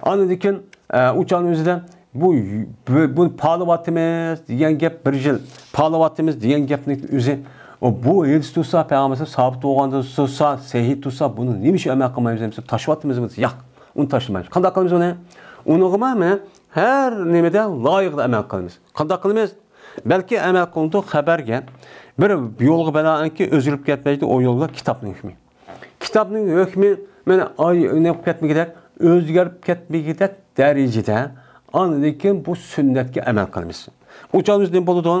ئاندىن كېيىن، ئە، ئۇ چاغنىڭ ئۆزىدە بۇ، بۇ، بۇنى پالىۋاتىمىز دېگەن گەپ بىر يىل، پالىۋاتىمىز دېگەن گەپنىڭ ئۆزى، ئۇ، بۇ ھەدىس تۇرسا، پەيغەمبەر ئەلەيھىسسالام سابىت بولغاندىن تۇرسا، سەھىھ تۇرسا، بۇنى نېمە ئۈچۈن ئەمەل قىلمايمىز دېسە، تاشلىۋاتىمىز دېسە، ياق، ئۇنى تاشلىمايمىز. قانداق قىلىمىز ئۇنى؟ ئۇنىڭغىمۇ مانا ھەر نېمىدە لايىقىدا ئەمەل قىلىمىز. قانداق قىلىمىز؟ بەلكى ئەمەل قىلىنىدۇ خەبەرگە. بىر يولغا بىنائەنكى ئۆزگىرىپ كەتمەيدۇ ئۇ يولغا كىتابنىڭ ھۆكمى. كىتابنىڭ ھۆكمى مانا ئاي، نېمە قىلىپ كەتمىگۈدەك، ئۆزگىرىپ كەتمىگۈدەك دەرىجىدە، ئاندىن كېيىن بۇ سۈننەتكە ئەمەل قىلىمىز. ئۇ چاغدا نېمە بولىدۇ؟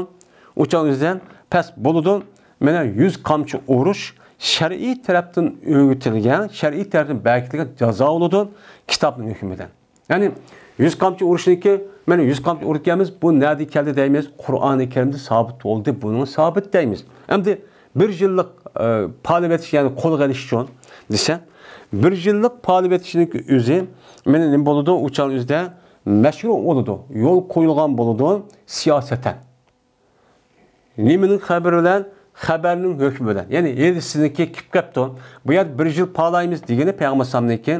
ئۇ چاغدا پەس بولىدۇ. مانا يۈز قامچا ئۇرۇش شەرئىي تەرەپتىن ئۆگىتىلگەن، شەرئىي تەرەپتىن بەركىتىلگەن جازا بولىدۇ كىتابنىڭ ھۆكمى بىلەن. يەنى يۈز قامچا ئۇرۇشنىڭكى، مانا يۈز قامچا ئۇرۇپ كەلمىز، بۇ نەدىن كەلدى دەيمىز، قۇرئانى كەرىمدە سابىت بولدى، بۇنىڭ سابىت دەيمىز. ئەمدى بىر يىللىق ئە، پالىۋېتىش، يەنى قولغا ئېلىش ئۈچۈن دېسە، بىر يىللىق پالىۋېتىشنىڭ ئۆزى مانا نېمە بولىدۇ؟ ئۇ چاغ ئۆزىدە مەشرۇ بولىدۇ، يول قويۇلغان بولىدۇ سىياسەتەن. نېمىنىڭ خەۋىرى بىلەن؟ خەۋەرنىڭ ھۆكمى بىلەن. يەنى ھېلىسىنىڭكى كېلىپ كەپتۇ. بۇ يەردە بىر يىل پالايمىز دېگىنى پەيغەمبەر ئەلەيھىسسالامنىڭكى،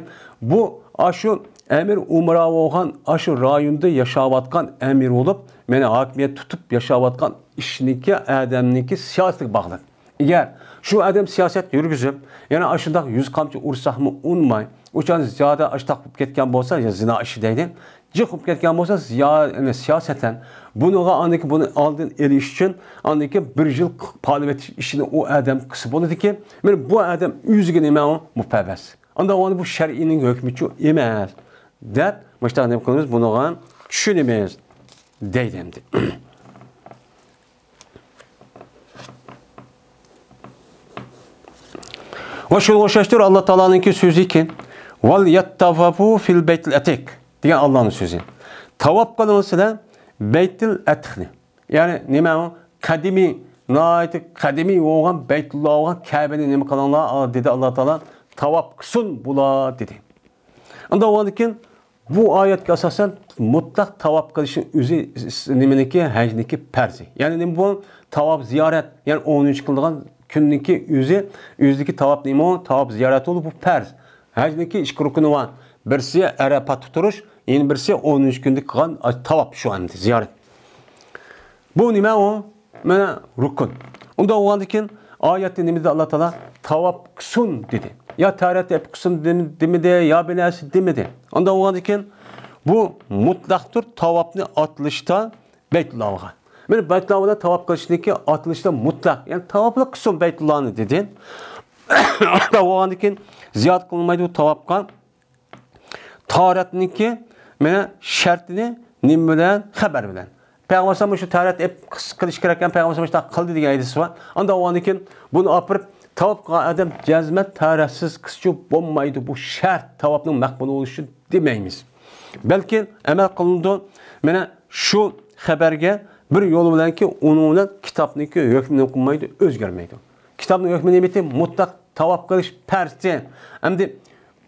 بۇ ئاشۇ ئەمىر ئۇمرا بولغان، ئاشۇ رايوندا ياشاۋاتقان ئەمىر بولۇپ، مانا ھاكىمىيەت تۇتۇپ ياشاۋاتقان ئىشنىڭكى، ئادەمنىڭكى سىياسىتىگە باغلىق. ئەگەر شۇ ئادەم سىياسەت يۈرگۈزۈپ، يەنە ئاشۇنداق يۈز قامچا ئۇرساقمۇ ئۇنماي، ئۇ چاغدا زىيادە ئاشتاق بولۇپ كەتكەن بولسا، يا زىنا ئىشى دەيلى، جىق بولۇپ كەتكەن بولسا، زىيا-، يەنى سىياسەتەن بۇنىڭغا ئاندىكى بۇنى ئالدىنى ئېلىش ئۈچۈن ئاندىكى بىر يىل پالىۋېتىش ئىشىنى ئۇ ئادەم قىلسا بولىدىكى، مانا بۇ ئادەم ئۆزىگە نېمە ئۇ؟ مۇپەبەس. ئاندا ئۇنى بۇ شەرئىينىڭ ھۆكمىچۇ ئەمەس، دەپ مۇشتاق نېمە قىلىمىز؟ بۇنىڭغا چۈشىنىمىز، دەيدۇ ئەمدى. ۋە شۇنىڭغا ئوخشاشتۇر ئاللا تائالانىڭكى سۆزىكى، ۋەل يەتتەۋەفۇ فىل بەيتىل ئەتىق دېگەن ئاللانىڭ سۆزى. تاۋاپ قىلىڭ سىلەر بەيتىل ئەتىقنى. يەنى نېمە ئۇ؟ قەدىمىي، ناھايىتى قەدىمىي بولغان بەيتۇللا بولغان كەبىنى نېمە قىلىڭلار، دېدى ئاللا تائالا، تاۋاپ قىلسۇن بۇلار، دېدى. ئۇنداق بولغاندىن كېيىن بۇ ئايەتكە ئاساسەن مۇتلەق تاۋاپ قىلىشنىڭ ئۆزى نېمىنىڭكى؟ ھەجنىڭكى پەرزى. يەنى نېمە بۇ؟ تاۋاپ زىيارەت، يەنى ئون ئۈچ قىلىدىغان كۈننىڭكى ئۆزى، ئۆزىدىكى تاۋاپ نېمە ئۇ؟ تاۋاپ زىيارەت بولۇپ، بۇ پەرز. ھەجنىڭكى ئىككى رۇكنى بار. بىرسى ئەرەپاتتا تۇرۇش، يەنە بىرسى ئون ئۈچ كۈندە قىلغان تاۋاپ، شۇ ئەمدى زىيارەت. بۇ نېمە ئۇ؟ مانا رۇكۇن. ئۇنداق بولغاندىن كېيىن ئايەتتە نېمە دېدى ئاللا تائالا؟ تاۋاپ قىلسۇن دېدى. يا تەھارەت ئېلىپ قىلسۇن دېم-، دېمىدى، يا بىر نەرسە دېمىدى. ئۇنداق بولغاندىن كېيىن بۇ مۇتلەقتۇر تاۋاپنى ئاتىلىشتا بەيتۇللاغا. مانا بەيتۇللا بىلەن تاۋاپ قىلىشنىڭكى ئاتىلىشتا مۇتلەق. يەنى تاۋاپلا قىلسۇن بەيتۇللانى دېدى. ئۇنداق بولغاندىن كېيىن زىيارەت قىلمايدۇ تاۋاپقا. تاھارەتنىڭكى مانا شەرتىنى نېمە بىلەن؟ خەۋەر بىلەن. پەيغەمبەر ئەلەيھىسسالام شۇ تاھارەت ئېلىپ قىلىش كېرەككەن، پەيغەمبەر ئەلەيھىسسالام شۇنداق قىلدى دېگەن ھەدىس بار. ئاندا ئۇنىڭدىن كېيىن بۇنى ئاپىرىپ تاۋاپ قىلغان ئادەم جەزمەن تاھارەتسىز قىلسىچۇ بولمايدۇ. بۇ شەرت، تاۋاپنىڭ مەقبۇل بولۇشى ئۈچۈن دېمەيمىز. بەلكى ئەمەل قىلىنىدۇ. مانا شۇ خەۋەرگە بىر يول بىلەنكى، ئۇنىڭ بىلەن كىتابنىڭكى ھۆكمىنى قىلمايدۇ، ئۆزگەرمەيدۇ. كىتابنىڭ ھۆكمى نېمىتى؟ مۇتلەق تاۋاپ قىلىش پەرزى. ئەمدى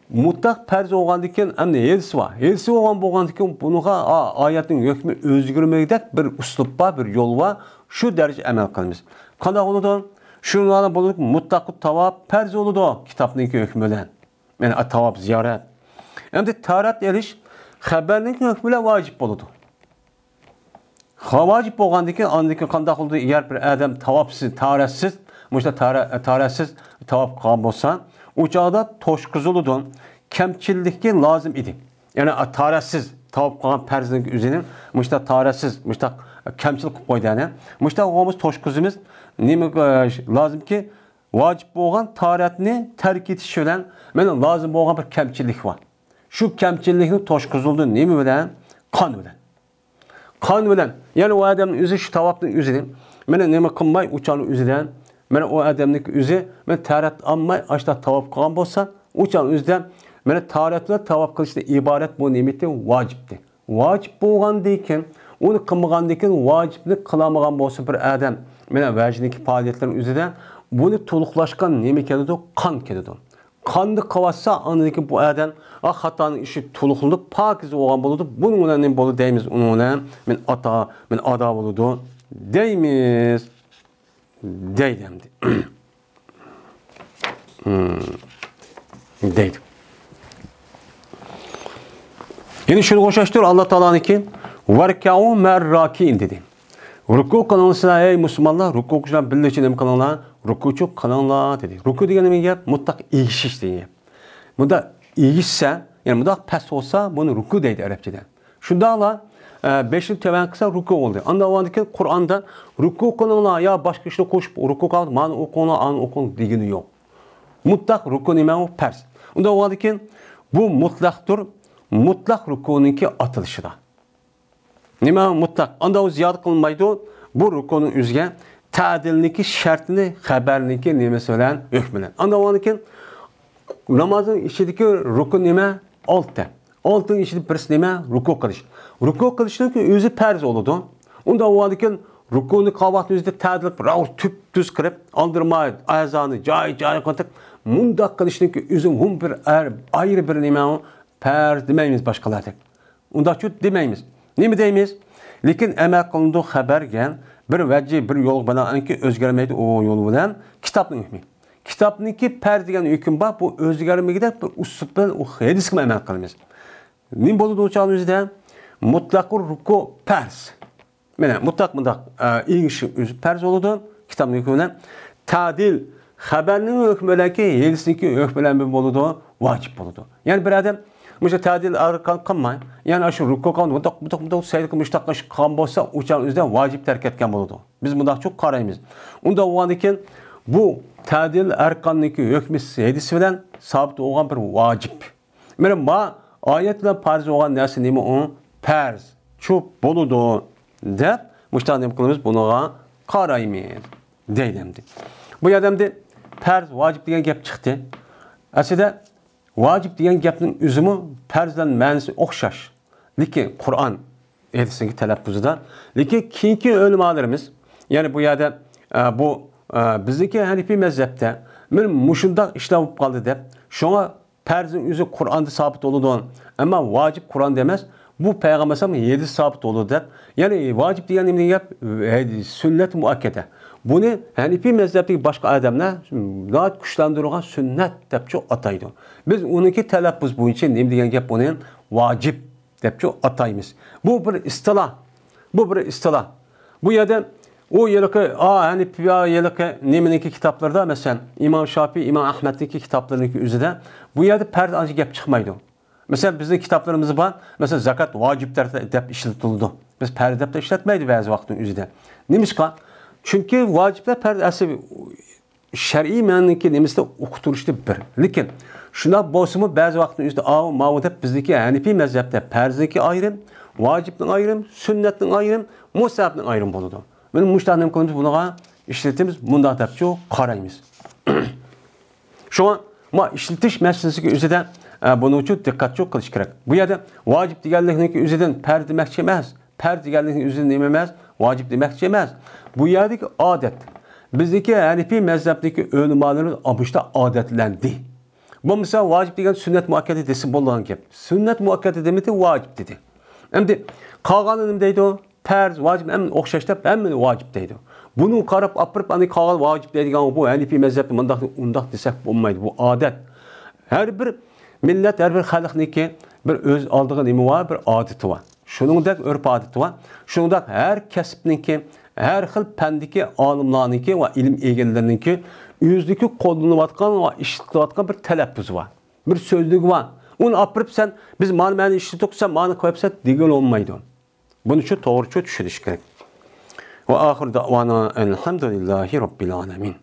مۇتلەق پەرز بولغاندىن كېيىن، ئەمدى ھېلىسى بار. ھېلىسى بولغان، بولغاندىن كېيىن بۇنىڭغا، ئا، ئايەتنىڭ ھۆكمى ئۆزگەرمەيدىغۇدەك بىر ئۇسلۇب بار، بىر يول بار. شۇ دەرىجىدە ئەمەل قىلىمىز. قانداق بولىدۇ؟ شۇنىڭغا بولىدۇ، مۇتلەق تاۋاپ پەرز بولىدۇ كىتابنىڭكى ھۆكمى بىلەن. يەنى تاۋاپ زىيارەت. ئەمدى تاھارەت ئېلىش خەۋەرنىڭكى ھۆكمى بىلەن ۋاجىپ بولىدۇ. ۋاجىپ بولغاندىن كېيىن، ئاندىن كېيىن قانداق بولىدۇ؟ ئەگەر بىر ئادەم تاۋاپسىز، تاھارەتسىز، مۇشۇنداق تاھارە-، تاھارەتسىز تاۋاپ قىلغان بولسا، ئۇ چاغدا توشقۇزۇلىدۇ. كەمچىللىكى لازىم ئىدى. يەنى تاھارەتسىز تاۋاپ قىلغان پەرزنىڭ ئۆزىنىڭ مۇشۇنداق تاھارەتسىز، مۇشۇنداق كەمچىلىك قىلىپ قويدى، يەنى. مۇشۇنداق بولغان بولسا توشقۇزىمىز. نېمە، ئە، لازىمكى؟ ۋاجىپ بولغان تاھارەتنى تەرك ئېتىش بىلەن، مانا، لازىم بولغان بىر كەمچىلىك بار. شۇ كەمچىلىكنى توشقۇزۇلدى نېمە بىلەن؟ قان بىلەن. قان بىلەن، يەنى ئۇ ئادەمنىڭ ئۆزى شۇ تاۋاپنىڭ ئۆزىنى، مانا، نېمە قىلماي، ئۇ چاغنىڭ ئۆزىدە، مانا، ئۇ ئادەمنىڭكى ئۆزى، مانا، تاھارەت ئالماي، ئاشۇنداق تاۋاپ قىلغان بولسا، ئۇ چاغنىڭ ئۆزىدە، مانا، تاھارەت بىلەن تاۋاپ قىلىشتىن ئىبارەت بۇ نېمىتى؟ ۋاجىپتى. ۋاجىپ بولغاندىن كېيىن، ئۇنى قىلمىغاندىن كېيىن، ۋاجىپنى قىلالمىغان بولسا بىر ئادەم، مانا، ھەجنىڭكى پائالىيەتلىرىنىڭ ئۆزىدە بۇنى تولۇقلاشقا نېمە كېلىدۇ؟ قان كېلىدۇ. قانداق قىلىۋاتسا، ئاندىن كېيىن بۇ ئادەم، ئا، خاتانىڭ ئىشى تولۇقلىنىپ، پاكىز بولغان بولىدۇ. بۇنىڭ بىلەن نېمە بولىدۇ دەيمىز؟ ئۇنىڭ بىلەن مەن ئاتا، مەن ئادا بولىدۇ دەيمىز. دەيدۇ ئەمدى. دەيدۇ. يەنى شۇنىڭغا ئوخشاشتۇر، ئاللا تائالانىڭكى، «ۋەركەئۇ مەئەر راكىئىن» دېدى. رۇكۇ قىلىڭلار سىلەر، ئەي مۇسۇلمانلار، رۇكۇچۇلار بىللە نېمە قىلىڭلار؟ رۇكۇچۇ قىلىڭلار دېدى. رۇكۇ دېگەن نېمە گەپ؟ مۇتلەق ئېگىشىش دېگەن گەپ. مۇنداق ئېگىشسە، يەنى مۇنداق پەس بولسا، بۇنى رۇكۇ دەيدۇ ئەرەبچىدە. شۇنداقلا، ئە، بېشىنى تۆۋەن قىلسا، رۇكۇ بولدى. ئاندىن ئاندىن كېيىن قۇرئاندا رۇكۇ قىلىڭلار يا باشقا ئىشنى قوشۇپ رۇكۇ قىلىڭلار، مانى ئوقۇڭلار، ئانى ئوقۇڭ دېگىنى يوق. مۇتلەق رۇكۇ نېمە ئۇ؟ پەرز. ئۇنداق بولغاندىن كېيىن بۇ مۇتلەقتۇر، مۇتلەق رۇكۇنىڭكى ئاتىلىشىدا. نېمە مۇتلەق؟ ئاندا ئۇ زىيادە قىلمايدۇ. بۇ رۇكۇنىڭ ئۆزىگە تەدىلنىڭكى شەرتىنى خەۋەرنىڭكى نېمىسى بىلەن ھۆكمى بىلەن. ئاندا ئۇنىڭدىن كېيىن نامازنىڭ ئىچىدىكى رۇكۇن نېمە؟ ئالتە. ئالتىنىڭ ئىچىدە بىرسى نېمە؟ رۇكۇ قىلىش. رۇكۇ قىلىشنىڭكى ئۆزى پەرز بولىدۇ. ئۇنداق بولغاندىن كېيىن رۇكۇنى قىلغان ۋاقتىمىزدا تەدىل قىلىپ، راۋۇ تۈپتۈز قىلىپ، ئالدىرىماي ئەزانى جاي-جايىغا قىلىپ، مۇنداق قىلىشنىڭكى ئۆزى ئۇمۇ بىر ئەر-، ئايرى بىر نېمە، پەرز دېمەيمىز باشقىلاردەك. ئۇنداقچۇ دېمەيمىز. نېمە دەيمىز؟ لېكىن ئەمەل قىلىنىدۇ خەبەرگە بىر ۋەجى، بىر يول بىلەنكى ئۆزگەرمەيدۇ ئۇ يول بىلەن كىتابنىڭ ھۆكمى. كىتابنىڭكى پەرز دېگەن ھۆكۈم بار، بۇ ئۆزگەرمىگۈدەك بىر ئۇسلۇب بىلەن ئۇ ھەدىسكىمۇ ئەمەل قىلىمىز. نېمە بولىدۇ ئۇ چاغنىڭ ئۆزىدە؟ مۇتلەقۇر رۇكۇ پەرز. مانا مۇتلەق مۇنداق، ئە، ئېڭىشنىڭ ئۆزى پەرز بولىدۇ، كىتابنىڭ ھۆكمى بىلەن. تەدىل خەبەرنىڭ ھۆكمى بىلەنكى ھەدىسنىڭكى ھۆكمى بىلەن بىر بولىدۇ، ۋاجىپ بولىدۇ. يەنى بىر ئادەم مۇشۇ تەدىل ئەركان قىلماي، يەنى شۇ رۇكۇ قىلغان مۇنداق، مۇنداق، مۇنداق سەجدە قىلىپ مۇشۇنداق قىلىش قىلغان بولسا، ئۇ چاغ ئۆزىدە ۋاجىپ تەرك ئەتكەن بولىدۇ. بىز مۇنداقچۇ قارايمىز. ئۇنداق بولغاندىن كېيىن بۇ تەدىل ئەركاننىڭكى ھۆكمى ھەدىسى بىلەن سابىت بولغان بىر ۋاجىپ. مانا ما ئايەت بىلەن پەرز بولغان نەرسە نېمە ئۇ؟ پەرز چۇ بولىدۇ دەپ مۇشۇنداق نېمە قىلىمىز؟ بۇنىڭغا قارايمىز دەيدۇ ئەمدى. بۇ يەردە ئەمدى پەرز، ۋاجىپ دېگەن گەپ چىقتى. ئەسلىدە ۋاجىپ دېگەن گەپنىڭ ئۆزىمۇ پەرز بىلەن مەنىسى ئوخشاش. لېكىن قۇرئان ھەدىسنىڭكى تەلەپپۇزىدا. لېكىن كېيىنكى ئۆلىمالىرىمىز، يەنى بۇ يەردە، ئە، بۇ، ئە، بىزنىڭكى ھەنىپىي مەزھەپتە مانا مۇشۇنداق ئىشلار بولۇپ قالدى دەپ، شۇڭا پەرزنىڭ ئۆزى قۇرئاندا سابىت بولىدۇ، ئەمما ۋاجىپ قۇرئاندا ئەمەس، بۇ پەيغەمبەر ئەلەيھىسسالام ھەدىس سابىت بولىدۇ دەپ، يەنى ۋاجىپ دېگەن نېمە دېگەن گەپ؟ ھەدىس، سۈننەت مۇئەككەدە. بۇنى ھەنىپىي مەزھەپتىكى باشقا ئادەملەر ناھايىتى كۈچلەندۈرۈلگەن سۈننەت دەپچۇ ئاتايدۇ. بىز ئۇنىڭكى تەلەپپۇز بويىچە نېمە دېگەن گەپ بۇنى؟ ۋاجىپ دەپچۇ ئاتايمىز. بۇ بىر ئىستىلاھ. بۇ بىر ئىستىلاھ. بۇ يەردە ئۇ ھېلىقى، ئا، ھەنىپىيە ھېلىقى نېمىنىڭكى كىتابلىرىدا، مەسىلەن، ئىمام شافىي، ئىمام ئەھمەدنىڭكى كىتابلىرىنىڭكى ئۆزىدە بۇ يەردە پەرز ئانچە گەپ چىقمايدۇ. مەسىلەن، بىزنىڭ كىتابلىرىمىزدا بار، مەسىلەن، زاكات ۋاجىپ دەر-، دەپ ئىشلىتىلىدۇ. بىز پەرز دەپ ئىشلەتمەيدۇ بەزى ۋاقىتنىڭ ئۆزىدە. نېمىشقا؟ چۈنكى ۋاجىپلار پەرز ئەسلى شەرئىي مەنىنىڭكى نېمىسىدە ئۇقتۇرۇشتا بىر. لېكىن شۇنداق بولسىمۇ بەزى ۋاقىتنىڭ ئۆزىدە ئاۋۇ، ماۋۇ دەپ بىزدىكى ھەنىپىي مەزھەپتە پەرزنىڭكى ئايرىم، ۋاجىپنىڭ ئايرىم، سۈننەتنىڭ ئايرىم، مۇستەھەبنىڭ ئايرىم بولىدۇ. مانا مۇشۇنداق نېمە قىلىمىز، بۇنىڭغا ئىشلىتىمىز، مۇنداق دەپچۇ قارايمىز. شۇڭا ما ئىشلىتىش مەسىلىسىگە ئۆزىدە، ئە، بۇنىڭ ئۈچۈن دىققەتچۇ قىلىش كېرەك. بۇ يەردە ۋاجىپ دېگەنلىكنىڭكى ئۆزىدىن پەرز دېمەكچى ئەمەس. پەرز دېگەنلىكنىڭ ئۆزىدىن نېمە ئەمەس؟ ۋاجىپ دېمەكچى ئەمەس. بۇ يەردىكى ئادەت. بىزدىكى ھەنىپىي مەزھەپتىكى ئۆلىمالىرىمىز ئابۇشتا ئادەتلەندى. بولمىسا ۋاجىپ دېگەن سۈننەت مۇئەككەدە دېسە بولىدىغان گەپ. سۈننەت مۇئەككەدە دېمىدى، ۋاجىپ دېدى. ئەمدى قالغانلار نېمە دەيدۇ؟ پەرز، ۋاجىپ، ھەممە ئوخشاش دەپ، ھەممىنى ۋاجىپ دەيدۇ. بۇنى قاراپ ئاپىرىپ، ئەنە قالغان ۋاجىپ دەيدىغان بۇ ھەنىپىي مەزھەپتە مۇنداق، ئۇنداق دېسەك بولمايدۇ. بۇ ئادەت. ھەر بىر مىللەت، ھەر بىر خەلقنىڭكى بىر ئۆز ئالدىغا نېمە بار؟ بىر ئادىتى بار. شۇنىڭدەك ئۆرپ-ئادىتى بار. شۇنىڭدەك ھەر كەسىپنىڭكى، ھەر خىل پەندىكى ئالىملارنىڭكى ۋە ئىلىم ئىگىلىرىنىڭكى ئۆزىدىكى قوللىنىۋاتقان ۋە ئىشلىتىۋاتقان بىر تەلەپپۇزى بار. بىر سۆزلۈكى بار. ئۇنى ئاپىرىپ سەن، بىز مانا مەنى ئىشلىتىپ، سەن مانا قويۇپسەن دېگىلى بولمايدۇ. بۇنى شۇ توغرىچۇ چۈشىنىش كېرەك. ۋە ئاخىر دەۋانا ئەلھەمدۇلىللاھى رەببىل ئالەمىن.